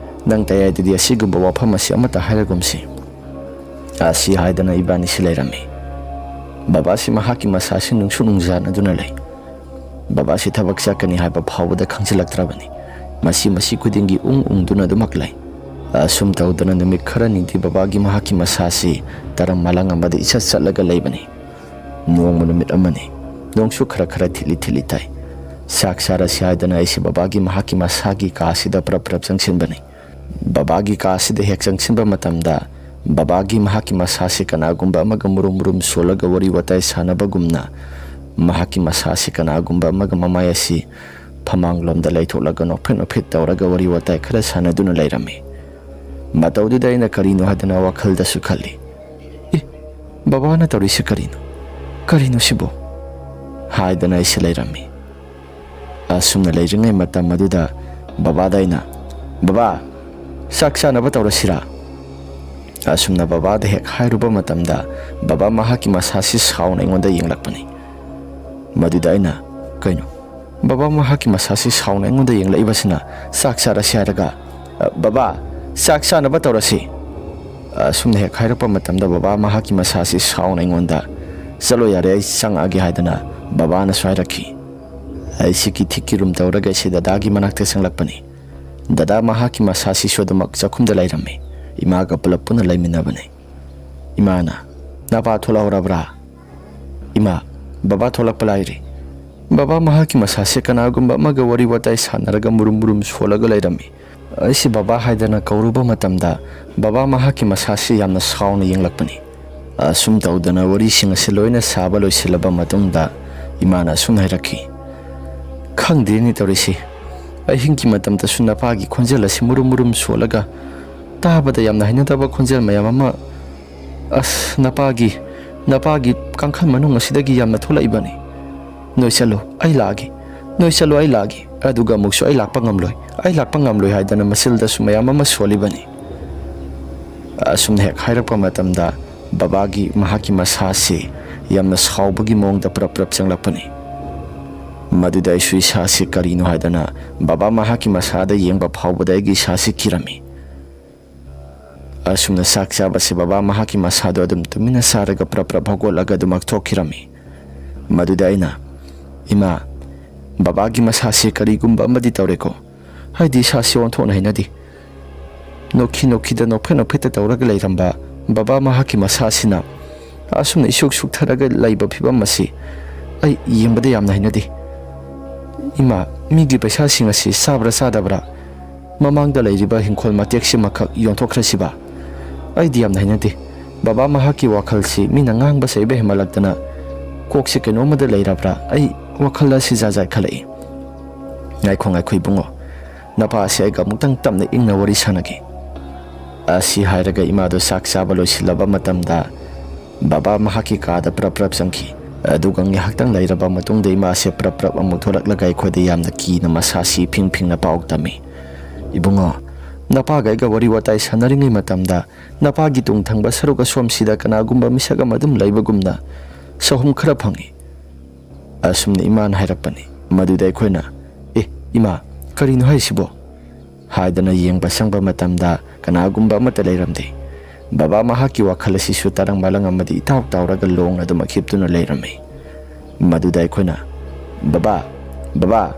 ꯅꯪ ꯇꯌꯥꯏꯗꯗꯤ ꯑꯁꯤꯒꯨꯝꯕ ꯋꯥꯐꯝ ꯑꯁꯤ ꯑꯃꯠꯇ ꯍꯥꯏꯔꯒꯨꯝꯁꯤ"꯫ ꯑꯁꯤ ꯍꯥꯏꯗꯅ ꯏꯕꯥꯅꯤꯁꯤ ꯂꯩꯔꯝꯃꯤ꯫ ꯕꯕꯥꯁꯤ ꯃꯍꯥꯛꯀꯤ ꯃꯁꯥꯁꯤ ꯅꯨꯡꯁꯨ ꯅꯨꯡꯖꯥꯅꯗꯨꯅ ꯂꯩ꯫ ꯕꯕꯥꯁꯤ ꯊꯕꯛ ꯆꯠꯀꯅꯤ ꯍꯥꯏꯕ ꯐꯥꯎꯕꯗ ꯈꯪꯖꯤꯜꯂꯛꯇ꯭ꯔꯕꯅꯤ꯫ ꯃꯁꯤ ꯃꯁꯤ ꯈꯨꯗꯤꯡꯒꯤ ꯎꯪ ꯎꯪꯗꯨꯅ ꯑꯗꯨꯃꯛ ꯂꯩ꯫ ꯑꯁꯨꯝ ꯇꯧꯗꯅ ꯅꯨꯃꯤꯠ ꯈꯔꯅꯤꯗꯤ ꯕꯕꯥꯒꯤ ꯃꯍꯥꯛꯀꯤ ꯃꯁꯥꯁꯤ ꯇꯔꯝ ꯃꯂꯪ ꯑꯃꯗ ꯏꯆꯠ ꯆꯠꯂꯒ ꯂꯩꯕꯅꯤ꯫ ꯅꯣꯡꯃ ꯅꯨꯃꯤꯠ ꯑꯃꯅꯤ꯫ ꯅꯣꯡꯁꯨ ꯈꯔ ꯈꯔ ꯊꯤꯠꯂꯤ ꯊꯤꯠꯂꯤ ꯇꯥꯏ꯫ ꯆꯥꯛ ꯆꯥꯔꯁꯤ ꯍꯥꯏꯗꯅ ꯑꯩꯁꯤ ꯕꯕꯥꯒꯤ ꯃꯍꯥꯛꯀꯤ ꯃꯁꯥꯒꯤ ꯀꯥꯁꯤꯗ ꯄ꯭ꯔꯞ ꯄ꯭ꯔꯞ ꯆꯪꯁꯤꯟꯕꯅꯤ꯫ ꯕꯕꯥꯒꯤ ꯀꯥꯁꯤꯗ ꯍꯦꯛ ꯆꯪꯁꯤꯟꯕ ꯃꯇꯝꯗ ꯕꯕꯥꯒꯤ ꯃꯍꯥꯛꯀꯤ ꯃꯁꯥꯁꯤ ꯀꯅꯥꯒꯨꯝꯕ ꯑꯃꯒ ꯃꯨꯔꯨꯝ ꯃꯨꯔꯨꯝ ꯁꯣꯜꯂꯒ ꯋꯥꯔꯤ ꯋꯥꯇꯥꯏ ꯁꯥꯟꯅꯕꯒꯨꯝꯅ ꯃꯍꯥꯛꯀꯤ ꯃꯁꯥꯁꯤ ꯀꯅꯥꯒꯨꯝꯕ ꯑꯃꯒ ꯃꯃꯥꯏ ꯑꯁꯤ ꯐꯃꯥꯡꯂꯣꯝꯗ ꯂꯩꯊꯣꯛꯂꯒ ꯅꯣꯛꯐꯦꯠ ꯅꯣꯛꯐꯦꯠ ꯇꯧꯔꯒ ꯋꯥꯔꯤ ꯋꯥꯇꯥꯏ ꯈꯔ ꯁꯥꯟꯅꯗꯨꯅ ꯂꯩꯔꯝꯃꯤ꯫ ꯃꯇꯧꯗꯨꯗ ꯑꯩꯅ ꯀꯔꯤꯅꯣ ꯍꯥꯏꯗꯅ ꯋꯥꯈꯜꯗꯁꯨ ꯈꯜꯂꯤ꯫ "ꯑꯦ, ꯕꯕꯥꯅ ꯇꯧꯔꯤꯁꯤ ꯀꯔꯤꯅꯣ? ꯀꯔꯤꯅꯣ ꯁꯤꯕꯣ?" ꯍꯥꯏꯗꯅ ꯑꯩꯁꯦ ꯂꯩꯔꯝꯃꯤ꯫ ꯑꯁꯨꯝꯅ ꯂꯩꯔꯤꯉꯩ ꯃꯇꯝ ꯑꯗꯨꯗ ꯕꯕꯥꯗ ꯑꯩꯅ, "ꯕꯕꯥ, ꯆꯥꯛ ꯆꯥꯅꯕ ꯇꯧꯔꯁꯤꯔꯥ?" ꯑꯁꯨꯝꯅ ꯕꯕꯥꯗ ꯍꯦꯛ ꯍꯥꯏꯔꯨꯕ ꯃꯇꯝꯗ ꯕꯕꯥ ꯃꯍꯥꯛꯀꯤ ꯃꯁꯥꯁꯤ ꯁꯥꯎꯅ ꯑꯩꯉꯣꯟꯗ ꯌꯦꯡꯂꯛꯄꯅꯤ꯫ ꯃꯗꯨꯗ ꯑꯩꯅ, "ꯀꯩꯅꯣ, ꯕꯕꯥ ꯃꯍꯥꯛꯀꯤ ꯃꯁꯥꯁꯤ ꯁꯥꯎꯅ ꯑꯩꯉꯣꯟꯗ ꯌꯦꯡꯂꯛꯏꯕꯁꯤꯅ? ꯆꯥꯛ ꯆꯥꯔꯁꯤ ꯍꯥꯏꯔꯒ, ꯑ, ꯕꯕꯥ, ꯆꯥꯛ ꯆꯥꯅꯕ ꯇꯧꯔꯁꯤ!" ꯑꯁꯨꯝꯅ ꯍꯦꯛ ꯍꯥꯏꯔꯛꯄ ꯃꯇꯝꯗ ꯕꯕꯥ ꯃꯍꯥꯛꯀꯤ ꯃꯁꯥꯁꯤ ꯁꯥꯎꯅ ꯑꯩꯉꯣꯟꯗ, "ꯆꯠꯂꯣ ꯌꯥꯔꯦ, ꯑꯩ ꯆꯪꯉꯛꯑꯒꯦ" ꯍꯥꯏꯗꯅ ꯕꯕꯥꯅꯁꯨ ꯍꯥꯏꯔꯛꯈꯤ꯫ ꯑꯩꯁꯤ ꯀꯤꯊꯤ ꯀꯤꯔꯨꯝ ꯇꯧꯔꯒ ꯑꯩꯁꯤ ꯗꯗꯥꯒꯤ ꯃꯅꯥꯛꯇ ꯆꯪꯂꯛꯄꯅꯤ꯫ ꯗꯗꯥ ꯃꯍꯥꯛꯀꯤ ꯃꯁꯥꯁꯤꯁꯨ ꯑꯗꯨꯃꯛ ꯆꯥꯛꯈꯨꯝꯗ ꯂꯩꯔꯝꯃꯤ꯫ ꯏꯃꯥꯒ ꯄꯨꯂꯞ ꯄꯨꯟꯅ ꯂꯩꯃꯤꯟꯅꯕꯅꯤ꯫ ꯏꯃꯥꯅ, "ꯅꯄꯥ ꯊꯣꯛꯂꯛꯍꯧꯔꯕ꯭ꯔꯥ?" "ꯏꯃꯥ, ꯕꯕꯥ ꯊꯣꯛꯂꯛꯄ ꯂꯥꯏꯔꯤ꯫ ꯕꯕꯥ ꯃꯍꯥꯛꯀꯤ ꯃꯁꯥꯁꯦ ꯀꯅꯥꯒꯨꯝꯕ ꯑꯃꯒ ꯋꯥꯔꯤ ꯋꯥꯇꯥꯏ ꯁꯥꯟꯅꯔꯒ ꯃꯨꯔꯨꯝ ꯃꯨꯔꯨꯝ ꯁꯣꯜꯂꯒ ꯂꯩꯔꯝꯃꯤ꯫ ꯑꯩꯁꯤ ꯕꯕꯥ ꯍꯥꯏꯗꯅ ꯀꯧꯔꯨꯕ ꯃꯇꯝꯗ ꯕꯕꯥ ꯃꯍꯥꯛꯀꯤ ꯃꯁꯥꯁꯤ ꯌꯥꯝꯅ ꯁꯥꯎꯅ ꯌꯦꯡꯂꯛꯄꯅꯤ꯫" ꯑꯁꯨꯝ ꯇꯧꯗꯅ ꯋꯥꯔꯤꯁꯤꯡ ꯑꯁꯤ ꯂꯣꯏꯅ ꯁꯥꯕ ꯂꯣꯏꯁꯤꯜꯂꯕ ꯃꯇꯨꯡꯗ ꯏꯃꯥꯅ ꯑꯁꯨꯝ ꯍꯥꯏꯔꯛꯈꯤ, "ꯈꯪꯗꯦꯅꯦ ꯇꯧꯔꯤꯁꯤ꯫ ꯑꯍꯤꯡꯒꯤ ꯃꯇꯝꯗꯁꯨ ꯅꯄꯥꯒꯤ ꯈꯣꯟꯖꯦꯜ ꯑꯁꯤ ꯃꯨꯔꯨꯝ ꯃꯨꯔꯨꯝ ꯁꯣꯜꯂꯒ ꯇꯥꯕꯗ ꯌꯥꯝꯅ ꯍꯩꯅꯗꯕ ꯈꯣꯟꯖꯦꯜ ꯃꯌꯥꯝ ꯑꯃ, ꯑꯁ, ꯅꯄꯥꯒꯤ, ꯅꯄꯥꯒꯤ ꯀꯥꯡꯈꯜ ꯃꯅꯨꯡ ꯑꯁꯤꯗꯒꯤ ꯌꯥꯝꯅ ꯊꯣꯛꯂꯛꯏꯕꯅꯤ꯫ ꯅꯣꯏ ꯆꯠꯂꯨ, ꯑꯩ ꯂꯥꯛꯑꯒꯦ꯫ ꯅꯣꯏ ꯆꯠꯂꯨ, ꯑꯩ ꯂꯥꯛꯑꯒꯦ꯫" ꯑꯗꯨꯒ ꯑꯃꯨꯛꯁꯨ, "ꯑꯩ ꯂꯥꯛꯄ ꯉꯝꯂꯣꯏ, ꯑꯩ ꯂꯥꯛꯄ ꯉꯝꯂꯣꯏ" ꯍꯥꯏꯗꯅ ꯃꯆꯤꯜꯗꯁꯨ ꯃꯌꯥꯝ ꯑꯃ ꯁꯣꯜꯂꯤꯕꯅꯤ꯫ ꯑꯁꯨꯝꯅ ꯍꯦꯛ ꯍꯥꯏꯔꯛꯄ ꯃꯇꯝꯗ ꯕꯕꯥꯒꯤ, ꯃꯍꯥꯛꯀꯤ ꯃꯁꯥꯁꯤ ꯌꯥꯝꯅ ꯁꯥꯎꯕꯒꯤ ꯃꯑꯣꯡꯗ ꯄ꯭ꯔꯞ ꯄ꯭ꯔꯞ ꯆꯪꯂꯛꯄꯅꯤ꯫ ꯃꯗꯨꯗ ꯑꯩꯁꯨ ꯏꯁꯥꯁꯤ ꯀꯔꯤꯅꯣ ꯍꯥꯏꯗꯅ ꯕꯕꯥ ꯃꯍꯥꯛꯀꯤ ꯃꯁꯥꯗ ꯌꯦꯡꯕ ꯐꯥꯎꯕꯗ ꯑꯩꯒꯤ ꯏꯁꯥꯁꯤ ꯀꯤꯔꯝꯃꯤ꯫ ꯑꯁꯨꯝꯅ ꯆꯥꯛ ꯆꯥꯕꯁꯤ ꯕꯕꯥ ꯃꯍꯥꯛꯀꯤ ꯃꯁꯥꯗꯣ ꯑꯗꯨꯝ ꯇꯨꯃꯤꯟꯅ ꯆꯥꯔꯒ ꯄ꯭ꯔꯞ ꯄ꯭ꯔꯞ ꯍꯧꯒꯠꯂꯒ ꯑꯗꯨꯃꯛ ꯊꯣꯛꯈꯤꯔꯝꯃꯤ꯫ ꯃꯗꯨꯗ ꯑꯩꯅ, "ꯏꯃꯥ, ꯕꯕꯥꯒꯤ ꯃꯁꯥꯁꯦ ꯀꯔꯤꯒꯨꯝꯕ ꯑꯃꯗꯤ ꯇꯧꯔꯦꯀꯣ꯫ ꯍꯥꯏꯗꯤ ꯏꯁꯥꯁꯦ ꯑꯣꯟꯊꯣꯛꯅ ꯍꯩꯅꯗꯦ꯫" ꯅꯣꯛꯈꯤ ꯅꯣꯛꯈꯤꯗ ꯅꯣꯛꯐꯦꯠ ꯅꯣꯛꯐꯦꯠꯇ ꯇꯧꯔꯒ ꯂꯩꯔꯝꯕ ꯕꯕꯥ ꯃꯍꯥꯛꯀꯤ ꯃꯁꯥꯁꯤꯅ ꯑꯁꯨꯝꯅ ꯏꯁꯨꯛ ꯁꯨꯛꯊꯔꯒ ꯂꯩꯕ ꯐꯤꯕꯝ ꯑꯁꯤ ꯑꯩ ꯌꯦꯡꯕꯗ ꯌꯥꯝꯅ ꯍꯩꯅꯗꯦ꯫ "ꯏꯃꯥ, ꯃꯤꯒꯤ ꯄꯩꯁꯥꯁꯤꯡ ꯑꯁꯤ ꯆꯥꯕ꯭ꯔꯥ ꯆꯥꯗꯕ꯭ꯔꯥ? ꯃꯃꯥꯡꯗ ꯂꯩꯔꯤꯕ ꯍꯤꯡꯈꯣꯜ ꯃꯇꯦꯛꯁꯤꯃꯈꯛ ꯌꯣꯟꯊꯣꯛꯈ꯭ꯔꯁꯤꯕ? ꯑꯩꯗꯤ ꯌꯥꯝꯅ ꯍꯩꯅꯗꯦ꯫" ꯕꯕꯥ ꯃꯍꯥꯛꯀꯤ ꯋꯥꯈꯜꯁꯤ ꯃꯤꯅ ꯉꯥꯡꯕ ꯆꯩꯕ ꯍꯦꯟꯃꯜꯂꯛꯇꯅ ꯀꯣꯛꯁꯦ ꯀꯩꯅꯣꯝꯃꯗ ꯂꯩꯔꯕ꯭ꯔꯥ? ꯑꯩ ꯋꯥꯈꯜ ꯑꯁꯤ ꯖꯥꯠ ꯖꯥꯠ ꯈꯜꯂꯛꯏ꯫ "ꯉꯥꯏꯈꯣ, ꯉꯥꯏꯈꯣ ꯏꯕꯨꯡꯉꯣ, ꯅꯄꯥ ꯑꯁꯤ ꯑꯩꯒ ꯑꯃꯨꯛꯇꯪ ꯇꯞꯅ ꯏꯪꯅ ꯋꯥꯔꯤ ꯁꯥꯟꯅꯒꯦ"꯫ ꯑꯁꯤ ꯍꯥꯏꯔꯒ ꯏꯃꯥꯗꯨ ꯆꯥꯛ ꯆꯥꯕ ꯂꯣꯏꯁꯤꯜꯂꯕ ꯃꯇꯝꯗ ꯕꯕꯥ ꯃꯍꯥꯛꯀꯤ ꯀꯥꯗ ꯄ꯭ꯔꯞ ꯄ꯭ꯔꯞ ꯆꯪꯈꯤ꯫ ꯑꯗꯨꯒ ꯉꯥꯏꯍꯥꯛꯇꯪ ꯂꯩꯔꯕ ꯃꯇꯨꯡꯗ ꯏꯃꯥꯁꯦ ꯄ꯭ꯔꯞ ꯄ꯭ꯔꯞ ꯑꯃꯨꯛ ꯊꯣꯛꯂꯛꯂꯒ ꯑꯩꯈꯣꯏꯗ ꯌꯥꯝꯅ ꯀꯤꯅ ꯃꯁꯥꯁꯤ ꯏꯐꯤꯡ ꯐꯤꯡꯅ ꯄꯥꯎ ꯇꯝꯃꯤ꯫ "ꯏꯕꯨꯡꯉꯣ, ꯅꯄꯥꯒ ꯑꯩꯒ ꯋꯥꯔꯤ ꯋꯥꯇꯥꯏ ꯁꯥꯟꯅꯔꯤꯉꯩ ꯃꯇꯝꯗ ꯅꯄꯥꯒꯤ ꯇꯨꯡ ꯊꯪꯕ ꯁꯔꯨꯛ ꯑꯁꯣꯝꯁꯤꯗ ꯀꯅꯥꯒꯨꯝꯕ ꯃꯤꯁꯛ ꯑꯃ ꯑꯗꯨꯝ ꯂꯩꯕꯒꯨꯝꯅ ꯁꯍꯨꯝ ꯈꯔ ꯐꯪꯏ"꯫ ꯑꯁꯨꯝꯅ ꯏꯃꯥꯅ ꯍꯥꯏꯔꯛꯄꯅꯤ꯫ ꯃꯗꯨꯗ ꯑꯩꯈꯣꯏꯅ, "ꯑꯦ ꯏꯃꯥ, ꯀꯔꯤꯅꯣ ꯍꯥꯏꯁꯤꯕꯣ?" ꯍꯥꯏꯗꯅ ꯌꯦꯡꯕ ꯆꯪꯕ ꯃꯇꯝꯗ ꯀꯅꯥꯒꯨꯝꯕ ꯑꯃꯠꯇ ꯂꯩꯔꯝꯗꯦ꯫ ꯕꯕꯥ ꯃꯍꯥꯛꯀꯤ ꯋꯥꯈꯜ ꯑꯁꯤꯁꯨ ꯇꯔꯪ ꯃꯂꯪ ꯑꯃꯗꯤ ꯏꯇꯥꯎ ꯇꯥꯎꯔꯒ ꯂꯣꯡꯅ ꯑꯗꯨꯃꯛ ꯍꯤꯞꯇꯨꯅ ꯂꯩꯔꯝꯃꯤ꯫ ꯃꯗꯨꯗ ꯑꯩꯈꯣꯏꯅ, "ꯕꯕꯥ, ꯕꯕꯥ!"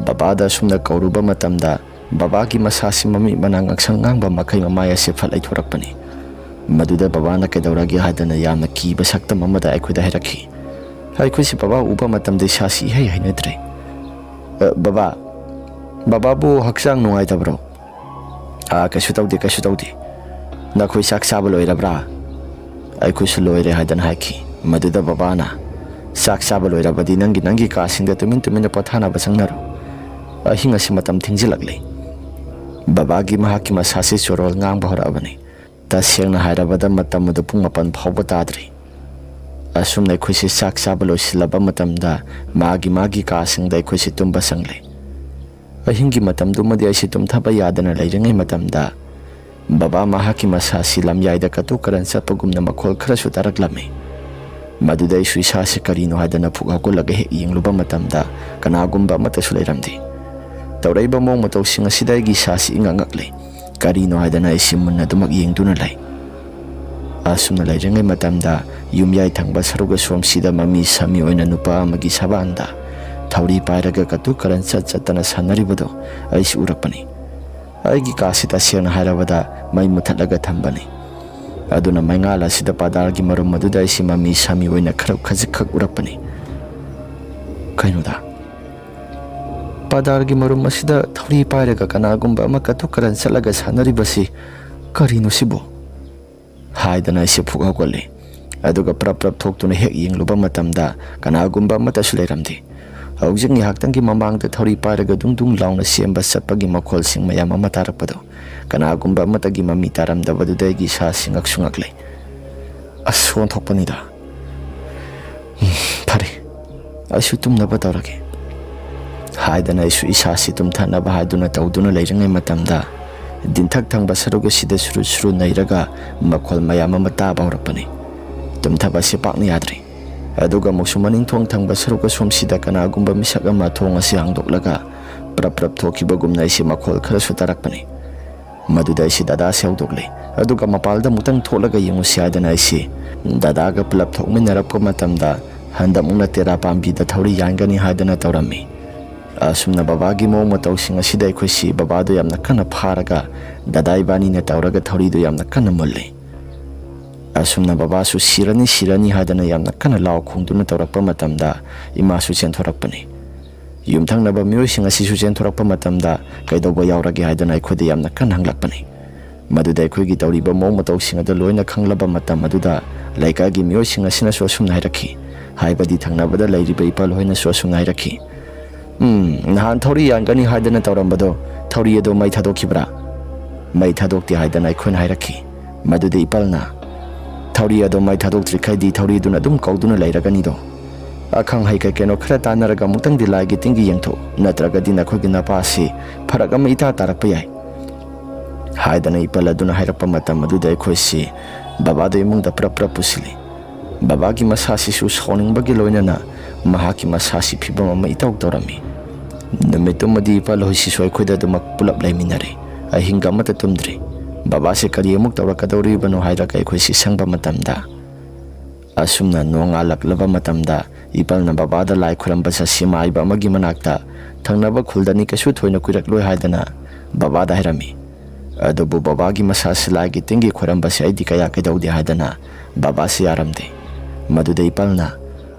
ꯕꯕꯥꯗ ꯑꯁꯨꯝꯅ ꯀꯧꯔꯨꯕ ꯃꯇꯝꯗ ꯕꯕꯥꯒꯤ ꯃꯁꯥꯁꯤ ꯃꯃꯤꯠ ꯃꯅꯥ ꯉꯛꯁꯪ ꯉꯥꯡꯕ ꯃꯈꯩ ꯃꯃꯥꯏ ꯑꯁꯤ ꯐꯠ ꯂꯩꯊꯣꯔꯛꯄꯅꯤ꯫ ꯃꯗꯨꯗ ꯕꯕꯥꯅ ꯀꯩꯗꯧꯔꯒꯦ ꯍꯥꯏꯗꯅ ꯌꯥꯝꯅ ꯀꯤꯕ ꯁꯛꯇꯝ ꯑꯃꯗ ꯑꯩꯈꯣꯏꯗ ꯍꯥꯏꯔꯛꯈꯤ꯫ ꯑꯩꯈꯣꯏꯁꯤ ꯕꯕꯥ ꯎꯕ ꯃꯇꯝꯗ ꯏꯁꯥꯁꯤ ꯏꯍꯩ ꯍꯩꯅꯗ꯭ꯔꯦ꯫ "ꯑ, ꯕꯕꯥ, ꯕꯕꯥꯕꯨ ꯍꯛꯆꯥꯡ ꯅꯨꯡꯉꯥꯏꯇꯕ꯭ꯔꯣ?" "ꯑꯥ, ꯀꯩꯁꯨ ꯇꯧꯗꯦ, ꯀꯩꯁꯨ ꯇꯧꯗꯦ꯫ ꯅꯈꯣꯏ ꯆꯥꯛ ꯆꯥꯕ ꯂꯣꯏꯔꯕ꯭ꯔꯥ?" "ꯑꯩꯈꯣꯏꯁꯨ ꯂꯣꯏꯔꯦ" ꯍꯥꯏꯗꯅ ꯍꯥꯏꯈꯤ꯫ ꯃꯗꯨꯗ ꯕꯕꯥꯅ, "ꯆꯥꯛ ꯆꯥꯕ ꯂꯣꯏꯔꯕꯗꯤ ꯅꯪꯒꯤ ꯅꯪꯒꯤ ꯀꯥꯁꯤꯡꯗ ꯇꯨꯃꯤꯟ ꯇꯨꯃꯤꯟꯅ ꯄꯣꯊꯥꯅꯕ ꯆꯪꯅꯔꯣ꯫ ꯑꯍꯤꯡ ꯑꯁꯤ ꯃꯇꯝ ꯊꯦꯡꯖꯤꯜꯂꯛꯂꯦ"꯫ ꯕꯕꯥꯒꯤ ꯃꯍꯥꯛꯀꯤ ꯃꯁꯥꯁꯤ ꯆꯣꯔꯣꯜ ꯉꯥꯡꯕ ꯍꯧꯔꯛꯑꯕꯅꯤ꯫ ꯇꯁꯦꯡꯅ ꯍꯥꯏꯔꯕꯗ ꯃꯇꯝ ꯑꯗꯨ ꯄꯨꯡ ꯃꯥꯄꯟ ꯐꯥꯎꯕ ꯇꯥꯗ꯭ꯔꯤ꯫ ꯑꯁꯨꯝꯅ ꯑꯩꯈꯣꯏꯁꯤ ꯆꯥꯛ ꯆꯥꯕ ꯂꯣꯏꯁꯤꯜꯂꯕ ꯃꯇꯝꯗ ꯃꯥꯒꯤ ꯃꯥꯒꯤ ꯀꯥꯁꯤꯡꯗ ꯑꯩꯈꯣꯏꯁꯤ ꯇꯨꯝꯕ ꯆꯪꯂꯦ꯫ ꯑꯍꯤꯡꯒꯤ ꯃꯇꯝꯗꯨꯃꯗꯤ ꯑꯩꯁꯤ ꯇꯨꯝꯊꯕ ꯌꯥꯗꯅ ꯂꯩꯔꯤꯉꯩ ꯃꯇꯝꯗ ꯕꯕꯥ ꯃꯍꯥꯛꯀꯤ ꯃꯁꯥꯁꯤ ꯂꯝꯌꯥꯏꯗ ꯀꯇꯨ ꯀꯔꯟ ꯆꯠꯄꯒꯨꯝꯅ ꯃꯈꯣꯜ ꯈꯔꯁꯨ ꯇꯥꯔꯛꯂꯝꯃꯤ꯫ ꯃꯗꯨꯗ ꯑꯩꯁꯨ ꯏꯁꯥꯁꯤ ꯀꯔꯤꯅꯣ ꯍꯥꯏꯗꯅ ꯐꯨꯛ ꯍꯧꯒꯠꯂꯒ ꯍꯦꯛ ꯌꯦꯡꯂꯨꯕ ꯃꯇꯝꯗ ꯀꯅꯥꯒꯨꯝꯕ ꯑꯃꯠꯇꯁꯨ ꯂꯩꯔꯝꯗꯦ꯫ ꯇꯧꯔꯛꯏꯕ ꯃꯑꯣꯡ ꯃꯇꯧꯁꯤꯡ ꯑꯁꯤꯗ ꯑꯩꯒꯤ ꯏꯁꯥꯁꯤ ꯏꯉꯛ ꯉꯛꯂꯦ꯫ ꯀꯔꯤꯅꯣ ꯍꯥꯏꯗꯅ ꯑꯩꯁꯤ ꯃꯨꯟꯅ ꯑꯗꯨꯃꯛ ꯌꯦꯡꯗꯨꯅ ꯂꯩ꯫ ꯑꯁꯨꯝꯅ ꯂꯩꯔꯤꯉꯩ ꯃꯇꯝꯗ ꯌꯨꯝꯌꯥꯏ ꯊꯪꯕ ꯁꯔꯨꯛ ꯑꯁꯣꯝꯁꯤꯗ ꯃꯃꯤ ꯁꯥꯃꯤ ꯑꯣꯏꯅ ꯅꯨꯄꯥ ꯑꯃꯒꯤ ꯁꯕꯥꯟꯗ ꯊꯧꯔꯤ ꯄꯥꯏꯔꯒ ꯀꯇꯨ ꯀꯔꯟ ꯆꯠ ꯆꯠꯇꯅ ꯁꯥꯟꯅꯔꯤꯕꯗꯨ ꯑꯩꯁꯨ ꯎꯔꯛꯄꯅꯤ꯫ ꯑꯩꯒꯤ ꯀꯥꯁꯤ ꯇꯁꯦꯡꯅ ꯍꯥꯏꯔꯕꯗ ꯃꯩ ꯃꯨꯊꯠꯂꯒ ꯊꯝꯕꯅꯤ꯫ ꯑꯗꯨꯅ ꯃꯩꯉꯥꯜ ꯑꯁꯤꯗ ꯄꯥꯗꯥꯔꯒꯤ ꯃꯔꯨꯝ ꯑꯗꯨꯗ ꯑꯩꯁꯤ ꯃꯃꯤ ꯁꯥꯃꯤ ꯑꯣꯏꯅ ꯈꯔ ꯈꯖꯤꯛꯈꯛ ꯎꯔꯛꯄꯅꯤ꯫ ꯀꯩꯅꯣꯗ, ꯄꯥꯗꯥꯔꯒꯤ ꯃꯔꯨꯝ ꯑꯁꯤꯗ ꯊꯧꯔꯤ ꯄꯥꯏꯔꯒ ꯀꯅꯥꯒꯨꯝꯕ ꯑꯃ ꯀꯇꯨ ꯀꯔꯟ ꯆꯠꯂꯒ ꯁꯥꯟꯅꯔꯤꯕꯁꯤ ꯀꯔꯤꯅꯣ ꯁꯤꯕꯨ? ꯍꯥꯏꯗꯅ ꯑꯩꯁꯦ ꯐꯨꯛ ꯍꯧꯒꯠꯂꯦ꯫ ꯑꯗꯨꯒ ꯄ꯭ꯔꯞ ꯄ꯭ꯔꯞ ꯊꯣꯛꯇꯨꯅ ꯍꯦꯛ ꯌꯦꯡꯂꯨꯕ ꯃꯇꯝꯗ ꯀꯅꯥꯒꯨꯝꯕ ꯑꯃꯠꯇꯁꯨ ꯂꯩꯔꯝꯗꯦ꯫ ꯍꯧꯖꯤꯛ ꯉꯥꯏꯍꯥꯛꯇꯪꯒꯤ ꯃꯃꯥꯡꯗ ꯊꯧꯔꯤ ꯄꯥꯏꯔꯒ ꯗꯨꯡ ꯗꯨꯡ ꯂꯥꯎꯅ ꯆꯦꯟꯕ ꯆꯠꯄꯒꯤ ꯃꯈꯣꯜꯁꯤꯡ ꯃꯌꯥꯝ ꯑꯃ ꯇꯥꯔꯛꯄꯗꯣ ꯀꯅꯥꯒꯨꯝꯕ ꯑꯃꯠꯇꯒꯤ ꯃꯃꯤ ꯇꯥꯔꯝꯗꯕꯗꯨꯗ ꯑꯩꯒꯤ ꯏꯁꯥꯁꯤ ꯉꯛꯁꯨ ꯉꯛꯂꯦ꯫ "ꯑꯁ, ꯑꯣꯟꯊꯣꯛꯄꯅꯤꯗ꯫ ꯎꯝ, ꯐꯔꯦ, ꯑꯩꯁꯨ ꯇꯨꯝꯅꯕ ꯇꯧꯔꯒꯦ" ꯍꯥꯏꯗꯅ ꯑꯩꯁꯨ ꯏꯁꯥꯁꯤ ꯇꯨꯝꯊꯅꯕ ꯍꯥꯏꯗꯨꯅ ꯇꯧꯗꯨꯅ ꯂꯩꯔꯤꯉꯩ ꯃꯇꯝꯗ ꯗꯤꯟꯊꯛ ꯊꯪꯕ ꯁꯔꯨꯛ ꯑꯁꯤꯗ ꯁꯨꯔꯨ ꯁꯨꯔꯨ ꯅꯩꯔꯒ ꯃꯈꯣꯜ ꯃꯌꯥꯝ ꯑꯃ ꯇꯥꯕ ꯍꯧꯔꯛꯄꯅꯤ꯫ ꯇꯨꯝꯊꯕ ꯑꯁꯤ ꯄꯥꯛꯅ ꯌꯥꯗ꯭ꯔꯦ꯫ ꯑꯗꯨꯒ ꯑꯃꯨꯛꯁꯨ ꯃꯅꯤꯡ ꯊꯣꯡ ꯊꯪꯕ ꯁꯔꯨꯛ ꯑꯁꯣꯝꯁꯤꯗ ꯀꯅꯥꯒꯨꯝꯕ ꯃꯤꯁꯛ ꯑꯃ ꯊꯣꯡ ꯑꯁꯤ ꯍꯥꯡꯗꯣꯛꯂꯒ ꯄ꯭ꯔꯞ ꯄ꯭ꯔꯞ ꯊꯣꯛꯈꯤꯕꯒꯨꯝꯅ ꯑꯩꯁꯦ ꯃꯈꯣꯜ ꯈꯔꯁꯨ ꯇꯥꯔꯛꯄꯅꯤ꯫ ꯃꯗꯨꯗ ꯑꯩꯁꯤ ꯗꯗꯥꯁꯦ ꯍꯧꯗꯣꯛꯂꯦ꯫ ꯑꯗꯨꯒ ꯃꯄꯥꯜꯗ ꯑꯃꯨꯛꯇꯪ ꯊꯣꯛꯂꯒ ꯌꯦꯡꯉꯨꯁꯤ ꯍꯥꯏꯗꯅ ꯑꯩꯁꯤ ꯗꯗꯥꯒ ꯄꯨꯂꯞ ꯊꯣꯛꯃꯤꯟꯅꯔꯛꯄ ꯃꯇꯝꯗ ꯍꯟꯗꯛꯃꯨꯛꯅ ꯇꯦꯔꯥ ꯄꯥꯝꯕꯤꯗ ꯊꯧꯔꯤ ꯌꯥꯟꯒꯅꯤ ꯍꯥꯏꯗꯅ ꯇꯧꯔꯝꯃꯤ꯫ ꯑꯁꯨꯝꯅ ꯕꯕꯥꯒꯤ ꯃꯑꯣꯡ ꯃꯇꯧꯁꯤꯡ ꯑꯁꯤꯗ ꯑꯩꯈꯣꯏꯁꯤ ꯕꯕꯥꯗꯣ ꯌꯥꯝꯅ ꯀꯟꯅ ꯐꯥꯔꯒ ꯗꯗꯥ ꯏꯕꯥꯅꯤꯅ ꯇꯧꯔꯒ ꯊꯧꯔꯤꯗꯣ ꯌꯥꯝꯅ ꯀꯟꯅ ꯃꯨꯜꯂꯤ꯫ ꯑꯁꯨꯝꯅ ꯕꯕꯥꯁꯨ "ꯁꯤꯔꯅꯤ, ꯁꯤꯔꯅꯤ" ꯍꯥꯏꯗꯅ ꯌꯥꯝꯅ ꯀꯟꯅ ꯂꯥꯎ ꯈꯣꯡꯗꯨꯅ ꯇꯧꯔꯛꯄ ꯃꯇꯝꯗ ꯏꯃꯥꯁꯨ ꯆꯦꯟꯊꯣꯔꯛꯄꯅꯤ꯫ ꯌꯨꯝꯊꯪꯅꯕ ꯃꯤꯑꯣꯏꯁꯤꯡ ꯑꯁꯤꯁꯨ ꯆꯦꯟꯊꯣꯔꯛꯄ ꯃꯇꯝꯗ "ꯀꯩꯗꯧꯕ ꯌꯥꯎꯔꯒꯦ?" ꯍꯥꯏꯗꯅ ꯑꯩꯈꯣꯏꯗ ꯌꯥꯝꯅ ꯀꯟꯅ ꯍꯪꯂꯛꯄꯅꯤ꯫ ꯃꯗꯨꯗ ꯑꯩꯈꯣꯏꯒꯤ ꯇꯧꯔꯤꯕ ꯃꯑꯣꯡ ꯃꯇꯧꯁꯤꯡ ꯑꯗꯨ ꯂꯣꯏꯅ ꯈꯪꯂꯕ ꯃꯇꯝ ꯑꯗꯨꯗ ꯂꯩꯀꯥꯏꯒꯤ ꯃꯤꯑꯣꯏꯁꯤꯡ ꯑꯁꯤꯅꯁꯨ ꯑꯁꯨꯝꯅ ꯍꯥꯏꯔꯛꯈꯤ, ꯍꯥꯏꯕꯗꯤ ꯊꯪꯅꯕꯗ ꯂꯩꯔꯤꯕ ꯏꯄꯥꯜ ꯍꯣꯏꯅꯁꯨ ꯑꯁꯨꯝꯅ ꯍꯥꯏꯔꯛꯈꯤ, "ꯎꯝ, ꯅꯍꯥꯟ ꯊꯧꯔꯤ ꯌꯥꯟꯒꯅꯤ ꯍꯥꯏꯗꯅ ꯇꯧꯔꯝꯕꯗꯣ, ꯊꯧꯔꯤ ꯑꯗꯣ ꯃꯩ ꯊꯥꯗꯣꯛꯈꯤꯕ꯭ꯔꯥ?" "ꯃꯩ ꯊꯥꯗꯣꯛꯇꯦ" ꯍꯥꯏꯗꯅ ꯑꯩꯈꯣꯏꯅ ꯍꯥꯏꯔꯛꯈꯤ꯫ ꯃꯗꯨꯗ ꯏꯄꯥꯜꯅ, "ꯊꯧꯔꯤ ꯑꯗꯣ ꯃꯩ ꯊꯥꯗꯣꯛꯇ꯭ꯔꯤꯈꯩꯗꯤ ꯊꯧꯔꯤꯗꯨꯅ ꯑꯗꯨꯝ ꯀꯧꯗꯨꯅ ꯂꯩꯔꯒꯅꯤꯗꯣ꯫ ꯑꯈꯪ ꯑꯍꯩ ꯀꯩ ꯀꯩꯅꯣ ꯈꯔ ꯇꯥꯟꯅꯔꯒ ꯑꯃꯨꯛꯇꯪꯗꯤ ꯂꯥꯏꯒꯤ ꯇꯤꯟꯒꯤ ꯌꯦꯡꯊꯣꯛꯎ, ꯅꯠꯇ꯭ꯔꯒꯗꯤ ꯅꯈꯣꯏꯒꯤ ꯅꯄꯥꯁꯤ ꯐꯔꯛ ꯑꯃ ꯏꯇꯥ ꯇꯥꯔꯛꯄ ꯌꯥꯏ" ꯍꯥꯏꯗꯅ ꯏꯄꯥꯜ ꯑꯗꯨꯅ ꯍꯥꯏꯔꯛꯄ ꯃꯇꯝ ꯑꯗꯨꯗ ꯑꯩꯈꯣꯏꯁꯤ ꯕꯕꯥꯗꯨ ꯏꯃꯨꯡꯗ ꯄ꯭ꯔꯞ ꯄ꯭ꯔꯞ ꯄꯨꯁꯤꯜꯂꯤ꯫ ꯕꯕꯥꯒꯤ ꯃꯁꯥꯁꯤꯁꯨ ꯁꯥꯎꯅꯤꯡꯕꯒꯤ ꯂꯣꯏꯅꯅ ꯃꯍꯥꯛꯀꯤ ꯃꯁꯥꯁꯤ ꯐꯤꯕꯝ ꯑꯃ ꯏꯇꯧ ꯇꯧꯔꯝꯃꯤ꯫ ꯅꯨꯃꯤꯠꯇꯨꯃꯗꯤ ꯏꯄꯥꯜ ꯍꯣꯏꯁꯤꯁꯨ ꯑꯩꯈꯣꯏꯗ ꯑꯗꯨꯃꯛ ꯄꯨꯂꯞ ꯂꯩꯃꯤꯟꯅꯔꯦ꯫ ꯑꯍꯤꯡꯒ ꯑꯃꯠꯇ ꯇꯨꯝꯗ꯭ꯔꯤ꯫ ꯕꯕꯥꯁꯦ ꯀꯔꯤ ꯑꯃꯨꯛ ꯇꯧꯔꯛꯀꯗꯧꯔꯤꯕꯅꯣ ꯍꯥꯏꯔꯒ ꯑꯩꯈꯣꯏꯁꯤ ꯁꯪꯕ ꯃꯇꯝꯗ, ꯑꯁꯨꯝꯅ ꯅꯣꯡꯉꯥꯜꯂꯛꯂꯕ ꯃꯇꯝꯗ ꯏꯄꯥꯜꯅ ꯕꯕꯥꯗ ꯂꯥꯏ ꯈꯨꯔꯝꯕ ꯆꯠꯁꯤ ꯃꯥꯏꯕ ꯑꯃꯒꯤ ꯃꯅꯥꯛꯇ, ꯊꯪꯅꯕ ꯈꯨꯜꯗꯅꯤ, ꯀꯩꯁꯨ ꯊꯣꯏꯅ ꯀꯨꯏꯔꯛꯂꯣꯏ ꯍꯥꯏꯗꯅ ꯕꯕꯥꯗ ꯍꯥꯏꯔꯝꯃꯤ꯫ ꯑꯗꯨꯕꯨ ꯕꯕꯥꯒꯤ ꯃꯁꯥꯁꯤ ꯂꯥꯏꯒꯤ ꯇꯤꯟꯒꯤ ꯈꯨꯔꯝꯕꯁꯦ ꯑꯩꯗꯤ ꯀꯌꯥ ꯀꯩꯗꯧꯗꯦ ꯍꯥꯏꯗꯅ ꯕꯕꯥꯁꯤ ꯌꯥꯔꯝꯗꯦ꯫ ꯃꯗꯨꯗ ꯏꯄꯥꯜꯅ,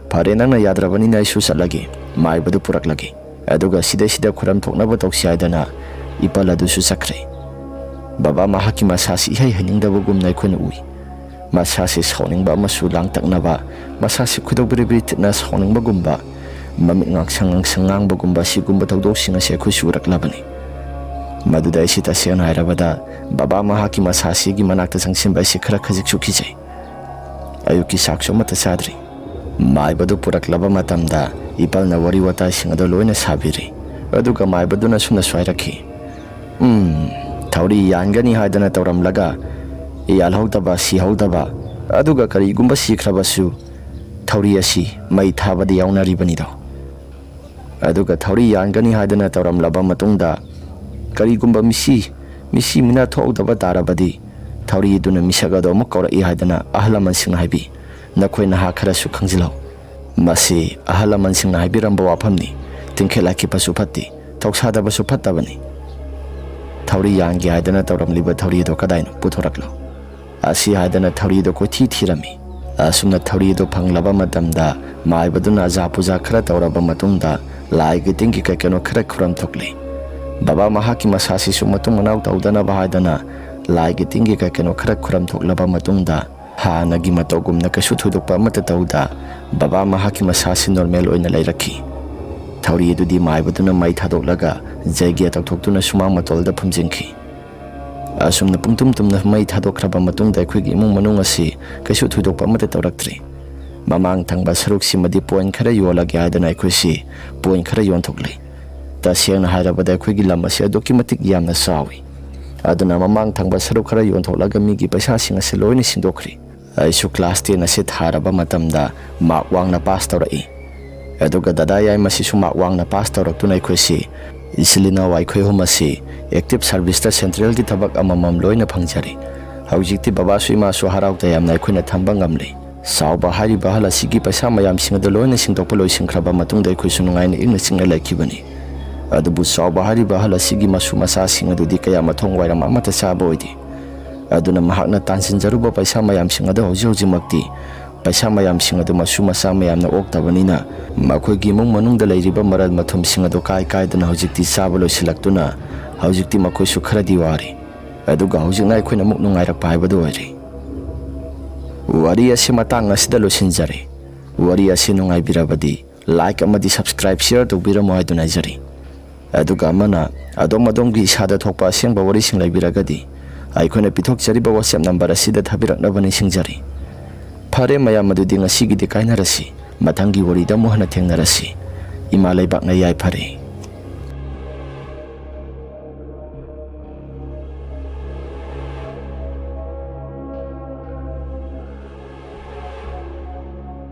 "ꯐꯔꯦ, ꯅꯪꯅ ꯌꯥꯗ꯭ꯔꯕꯅꯤꯅ ꯑꯩꯁꯨ ꯆꯠꯂꯒꯦ, ꯃꯥꯏꯕꯗꯨ ꯄꯨꯔꯛꯂꯒꯦ, ꯑꯗꯨꯒ ꯁꯤꯗꯩꯁꯤꯗ ꯈꯨꯔꯝ ꯊꯣꯛꯅꯕ ꯇꯧꯁꯤ" ꯍꯥꯏꯗꯅ ꯏꯄꯥꯜ ꯑꯗꯨꯁꯨ ꯆꯠꯈ꯭ꯔꯦ꯫ ꯕꯕꯥ ꯃꯍꯥꯛꯀꯤ ꯃꯁꯥꯁꯤ ꯏꯍꯩ ꯍꯩꯅꯤꯡꯗꯕꯒꯨꯝꯅ ꯑꯩꯈꯣꯏꯅ ꯎꯏ꯫ ꯃꯁꯥꯁꯤ ꯁꯥꯎꯅꯤꯡꯕ ꯑꯃꯁꯨ ꯂꯥꯡꯇꯛꯅꯕ, ꯃꯁꯥꯁꯤ ꯈꯣꯏꯗꯧ ꯕꯤꯔꯤ ꯕꯤꯔꯤ ꯊꯤꯠꯅ ꯁꯥꯎꯅꯤꯡꯕꯒꯨꯝꯕ, ꯃꯃꯤꯠ ꯉꯥꯡꯁꯪ ꯉꯥꯡꯁꯪ ꯉꯥꯡꯕꯒꯨꯝꯕ, ꯑꯁꯤꯒꯨꯝꯕ ꯊꯧꯗꯣꯛꯁꯤꯡ ꯑꯁꯤ ꯑꯩꯈꯣꯏꯁꯨ ꯎꯔꯛꯂꯕꯅꯤ꯫ ꯃꯗꯨꯗ ꯑꯩꯁꯤ ꯇꯁꯦꯡꯅ ꯍꯥꯏꯔꯕꯗ ꯕꯕꯥ ꯃꯍꯥꯛꯀꯤ ꯃꯁꯥꯁꯤꯒꯤ ꯃꯅꯥꯛꯇ ꯆꯪꯁꯤꯟꯕ ꯑꯩꯁꯤ ꯈꯔ ꯈꯖꯤꯛꯁꯨ ꯀꯤꯖꯩ꯫ ꯑꯌꯨꯛꯀꯤ ꯆꯥꯛꯁꯨ ꯑꯃꯠꯇ ꯆꯥꯗ꯭ꯔꯤ꯫ ꯃꯥꯏꯕꯗꯨ ꯄꯨꯔꯛꯂꯕ ꯃꯇꯝꯗ ꯏꯄꯥꯜꯅ ꯋꯥꯔꯤ ꯋꯥꯇꯥꯏꯁꯤꯡ ꯑꯗꯨ ꯂꯣꯏꯅ ꯁꯥꯕꯤꯔꯤ꯫ ꯑꯗꯨꯒ ꯃꯥꯏꯕꯗꯨꯅ ꯑꯁꯨꯝꯅꯁꯨ ꯍꯥꯏꯔꯛꯈꯤ, "ꯎꯝ, ꯊꯧꯔꯤ ꯌꯥꯟꯒꯅꯤ ꯍꯥꯏꯗꯅ ꯇꯧꯔꯝꯂꯒ ꯌꯥꯜꯍꯧꯗꯕ, ꯁꯤꯍꯧꯗꯕ, ꯑꯗꯨꯒ ꯀꯔꯤꯒꯨꯝꯕ ꯁꯤꯈ꯭ꯔꯕꯁꯨ ꯊꯧꯔꯤ ꯑꯁꯤ ꯃꯩ ꯊꯥꯕꯗ ꯌꯥꯎꯅꯔꯤꯕꯅꯤꯗꯣ꯫ ꯑꯗꯨꯒ ꯊꯧꯔꯤ ꯌꯥꯟꯒꯅꯤ ꯍꯥꯏꯗꯅ ꯇꯧꯔꯝꯂꯕ ꯃꯇꯨꯡꯗ ꯀꯔꯤꯒꯨꯝꯕ ꯃꯤꯁꯤ, ꯃꯤꯁꯤ ꯃꯤꯅꯥ ꯊꯣꯛꯍꯧꯗꯕ ꯇꯥꯔꯕꯗꯤ ꯊꯧꯔꯤ ꯑꯗꯨꯅ ꯃꯤꯁꯛ ꯑꯗꯨ ꯑꯃꯨꯛ ꯀꯧꯔꯛꯏ ꯍꯥꯏꯗꯅ ꯑꯍꯜ ꯂꯃꯟꯁꯤꯡꯅ ꯍꯥꯏꯕꯤ꯫ ꯅꯈꯣꯏ ꯅꯍꯥ ꯈꯔꯁꯨ ꯈꯪꯖꯤꯜꯍꯧ꯫ ꯃꯁꯤ ꯑꯍꯜ ꯂꯃꯟꯁꯤꯡꯅ ꯍꯥꯏꯕꯤꯔꯝꯕ ꯋꯥꯐꯝꯅꯤ꯫ ꯇꯤꯡꯈꯦꯠ ꯂꯥꯏꯈꯤꯕꯁꯨ ꯐꯠꯇꯦ, ꯊꯧꯁꯥꯗꯕꯁꯨ ꯐꯠꯇꯕꯅꯤ꯫ ꯊꯧꯔꯤ ꯌꯥꯟꯒꯦ ꯍꯥꯏꯗꯅ ꯇꯧꯔꯝꯂꯤꯕ ꯊꯧꯔꯤ ꯑꯗꯨ ꯀꯗꯥꯏꯅꯣ? ꯄꯨꯊꯣꯔꯛꯂꯣ꯫" ꯑꯁꯤ ꯍꯥꯏꯗꯅ ꯊꯧꯔꯤ ꯑꯗꯨ ꯀꯣꯏꯊꯤ ꯊꯤꯔꯝꯃꯤ꯫ ꯑꯁꯨꯝꯅ ꯊꯧꯔꯤ ꯑꯗꯨ ꯐꯪꯂꯕ ꯃꯇꯝꯗ ꯃꯥꯏꯕꯗꯨꯅ ꯑꯖꯥ ꯄꯨꯖꯥ ꯈꯔ ꯇꯧꯔꯕ ꯃꯇꯨꯡꯗ ꯂꯥꯏꯒꯤ ꯇꯤꯟꯒꯤ ꯀꯩ ꯀꯩꯅꯣ ꯈꯔ ꯈꯨꯔꯝ ꯊꯣꯛꯂꯤ꯫ ꯕꯕꯥ ꯃꯍꯥꯛꯀꯤ ꯃꯁꯥꯁꯤꯁꯨ ꯃꯇꯨꯡ ꯃꯅꯥꯎ ꯇꯧꯗꯅꯕ ꯍꯥꯏꯗꯅ ꯂꯥꯏꯒꯤ ꯇꯤꯟꯒꯤ ꯀꯩ ꯀꯩꯅꯣ ꯈꯔ ꯈꯨꯔꯝ ꯊꯣꯛꯂꯕ ꯃꯇꯨꯡꯗ ꯍꯥꯟꯅꯒꯤ ꯃꯇꯧꯒꯨꯝꯅ ꯀꯩꯁꯨ ꯊꯣꯏꯗꯣꯛꯄ ꯑꯃꯠꯇ ꯇꯧꯗ ꯕꯕꯥ ꯃꯍꯥꯛꯀꯤ ꯃꯁꯥꯁꯤ ꯅꯣꯔꯃꯦꯜ ꯑꯣꯏꯅ ꯂꯩꯔꯛꯈꯤ꯫ ꯊꯧꯔꯤ ꯑꯗꯨꯗꯤ ꯃꯥꯏꯕꯗꯨꯅ ꯃꯩ ꯊꯥꯗꯣꯛꯂꯒ ꯖꯩꯒ꯭ꯌꯥ ꯇꯧꯊꯣꯛꯇꯨꯅ ꯁꯨꯃꯥꯡ ꯃꯇꯣꯜꯗ ꯐꯨꯝꯖꯤꯟꯈꯤ꯫ ꯑꯁꯨꯝꯅ ꯄꯨꯡꯇꯨꯝ ꯇꯨꯝꯅ ꯃꯩ ꯊꯥꯗꯣꯛꯈ꯭ꯔꯕ ꯃꯇꯨꯡꯗ ꯑꯩꯈꯣꯏꯒꯤ ꯏꯃꯨꯡ ꯃꯅꯨꯡ ꯑꯁꯤ ꯀꯩꯁꯨ ꯊꯣꯏꯗꯣꯛꯄ ꯑꯃꯠꯇ ꯇꯧꯔꯛꯇ꯭ꯔꯤ꯫ ꯃꯃꯥꯡ ꯊꯪꯕ ꯁꯔꯨꯛꯁꯤꯃꯗꯤ ꯄꯣꯏꯟ ꯈꯔ ꯌꯣꯜꯂꯒꯦ ꯍꯥꯏꯗꯅ ꯑꯩꯈꯣꯏꯁꯤ ꯄꯣꯏꯟ ꯈꯔ ꯌꯣꯟꯊꯣꯛꯂꯤ꯫ ꯇꯁꯦꯡꯅ ꯍꯥꯏꯔꯕꯗ ꯑꯩꯈꯣꯏꯒꯤ ꯂꯝ ꯑꯁꯤ ꯑꯗꯨꯛꯀꯤ ꯃꯇꯤꯛ ꯌꯥꯝꯅ ꯆꯥꯎꯏ꯫ ꯑꯗꯨꯅ ꯃꯃꯥꯡ ꯊꯪꯕ ꯁꯔꯨꯛ ꯈꯔ ꯌꯣꯟꯊꯣꯛꯂꯒ ꯃꯤꯒꯤ ꯄꯩꯁꯥꯁꯤꯡ ꯑꯁꯤ ꯂꯣꯏꯅ ꯁꯤꯡꯗꯣꯛꯈ꯭ꯔꯤ꯫ ꯑꯩꯁꯨ ꯀ꯭ꯂꯥꯁ ꯇꯦꯟ ꯑꯁꯤ ꯊꯥꯔꯕ ꯃꯇꯝꯗ ꯃꯥꯔꯛ ꯋꯥꯡꯅ ꯄꯥꯁ ꯇꯧꯔꯛꯏ꯫ ꯑꯗꯨꯒ ꯗꯗꯥ ꯌꯥꯏꯃꯁꯤꯁꯨ ꯃꯥꯔꯛ ꯋꯥꯡꯅ ꯄꯥꯁ ꯇꯧꯔꯛꯇꯨꯅ ꯑꯩꯈꯣꯏꯁꯤ ꯏꯆꯤꯜ ꯏꯅꯥꯎ ꯑꯩꯈꯣꯏ ꯑꯍꯨꯝ ꯑꯁꯤ ꯑꯦꯛꯇꯤꯚ ꯁꯥꯔꯚꯤꯁꯇ ꯁꯦꯟꯇ꯭ꯔꯦꯜꯒꯤ ꯊꯕꯛ ꯑꯃꯃꯝ ꯂꯣꯏꯅ ꯐꯪꯖꯔꯤ꯫ ꯍꯧꯖꯤꯛꯇꯤ ꯕꯕꯥꯁꯨ ꯏꯃꯥꯁꯨ ꯍꯔꯥꯎ ꯇꯌꯥꯝꯅ ꯑꯩꯈꯣꯏꯅ ꯊꯝꯕ ꯉꯝꯂꯤ꯫ ꯆꯥꯎꯕ ꯍꯥꯏꯔꯤꯕ ꯑꯍꯜ ꯑꯁꯤꯒꯤ ꯄꯩꯁꯥ ꯃꯌꯥꯝꯁꯤꯡ ꯑꯗꯨ ꯂꯣꯏꯅ ꯁꯤꯡꯗꯣꯛꯄ ꯂꯣꯏꯁꯤꯟꯈ꯭ꯔꯕ ꯃꯇꯨꯡꯗ ꯑꯩꯈꯣꯏꯁꯨ ꯅꯨꯡꯉꯥꯏꯅ ꯏꯪꯅ ꯆꯤꯛꯅ ꯂꯩꯈꯤꯕꯅꯤ꯫ ꯑꯗꯨꯕꯨ ꯆꯥꯎꯕ ꯍꯥꯏꯔꯤꯕ ꯑꯍꯜ ꯑꯁꯤꯒꯤ ꯃꯁꯨ ꯃꯆꯥꯁꯤꯡ ꯑꯗꯨꯗꯤ ꯀꯌꯥ ꯃꯊꯣꯡ ꯋꯥꯏꯔꯝ ꯑꯃꯠꯇ ꯆꯥꯕ ꯑꯣꯏꯗꯦ꯫ ꯑꯗꯨꯅ ꯃꯍꯥꯛꯅ ꯇꯥꯟꯁꯤꯟꯖꯔꯨꯕ ꯄꯩꯁꯥ ꯃꯌꯥꯝꯁꯤꯡ ꯑꯗꯨ ꯍꯧꯖꯤꯛ ꯍꯧꯖꯤꯛꯃꯛꯇꯤ ꯄꯩꯁꯥ ꯃꯌꯥꯝꯁꯤꯡ ꯑꯗꯨ ꯃꯁꯨ ꯃꯆꯥ ꯃꯌꯥꯝꯅ ꯑꯣꯛꯇꯕꯅꯤꯅ ꯃꯈꯣꯏꯒꯤ ꯏꯃꯨꯡ ꯃꯅꯨꯡꯗ ꯂꯩꯔꯤꯕ ꯃꯔꯜ ꯃꯊꯨꯝꯁꯤꯡ ꯑꯗꯨ ꯀꯥꯏ ꯀꯥꯏꯗꯅ ꯍꯧꯖꯤꯛꯇꯤ ꯆꯥꯕ ꯂꯣꯏꯁꯤꯜꯂꯛꯇꯨꯅ ꯍꯧꯖꯤꯛꯇꯤ ꯃꯈꯣꯏꯁꯨ ꯈꯔꯗꯤ ꯋꯥꯔꯦ꯫ ꯑꯗꯨꯒ ꯍꯧꯖꯤꯛꯅ ꯑꯩꯈꯣꯏꯅ ꯑꯃꯨꯛ ꯅꯨꯡꯉꯥꯏꯔꯛꯄ ꯍꯥꯏꯕꯗꯨ ꯑꯣꯏꯔꯦ꯫ ꯋꯥꯔꯤ ꯑꯁꯤ ꯃꯇꯥꯡ ꯑꯁꯤꯗ ꯂꯣꯏꯁꯤꯟꯖꯔꯦ꯫ ꯋꯥꯔꯤ ꯑꯁꯤ ꯅꯨꯡꯉꯥꯏꯕꯤꯔꯕꯗꯤ like ꯑꯃꯗꯤ subscribe, share ꯇꯧꯕꯤꯔꯝꯃꯨ ꯍꯥꯏꯗꯨꯅ ꯍꯥꯏꯖꯔꯤ꯫ ꯑꯗꯨꯒ ꯑꯃꯅ, ꯑꯗꯣꯝ ꯑꯗꯣꯝꯒꯤ ꯏꯁꯥꯗ ꯊꯣꯛꯄ ꯑꯁꯦꯡꯕ ꯋꯥꯔꯤꯁꯤꯡ ꯂꯩꯕꯤꯔꯒꯗꯤ ꯑꯩꯈꯣꯏꯅ ꯄꯤꯊꯣꯛꯆꯔꯤꯕ WhatsApp number ꯑꯁꯤꯗ ꯊꯥꯕꯤꯔꯛꯅꯕ ꯅꯤꯡꯁꯤꯡꯖꯔꯤ꯫ ꯐꯔꯦ ꯃꯌꯥꯝ, ꯑꯗꯨꯗꯤ ꯉꯁꯤꯒꯤꯗꯤ ꯀꯥꯏꯅꯔꯁꯤ꯫ ꯃꯊꯪꯒꯤ ꯋꯥꯔꯤꯗ ꯑꯃꯨꯛ ꯍꯟꯅ ꯊꯦꯡꯅꯔꯁꯤ꯫ ꯏꯃꯥ ꯂꯩꯕꯥꯛꯅ ꯌꯥꯏꯐꯔꯦ꯫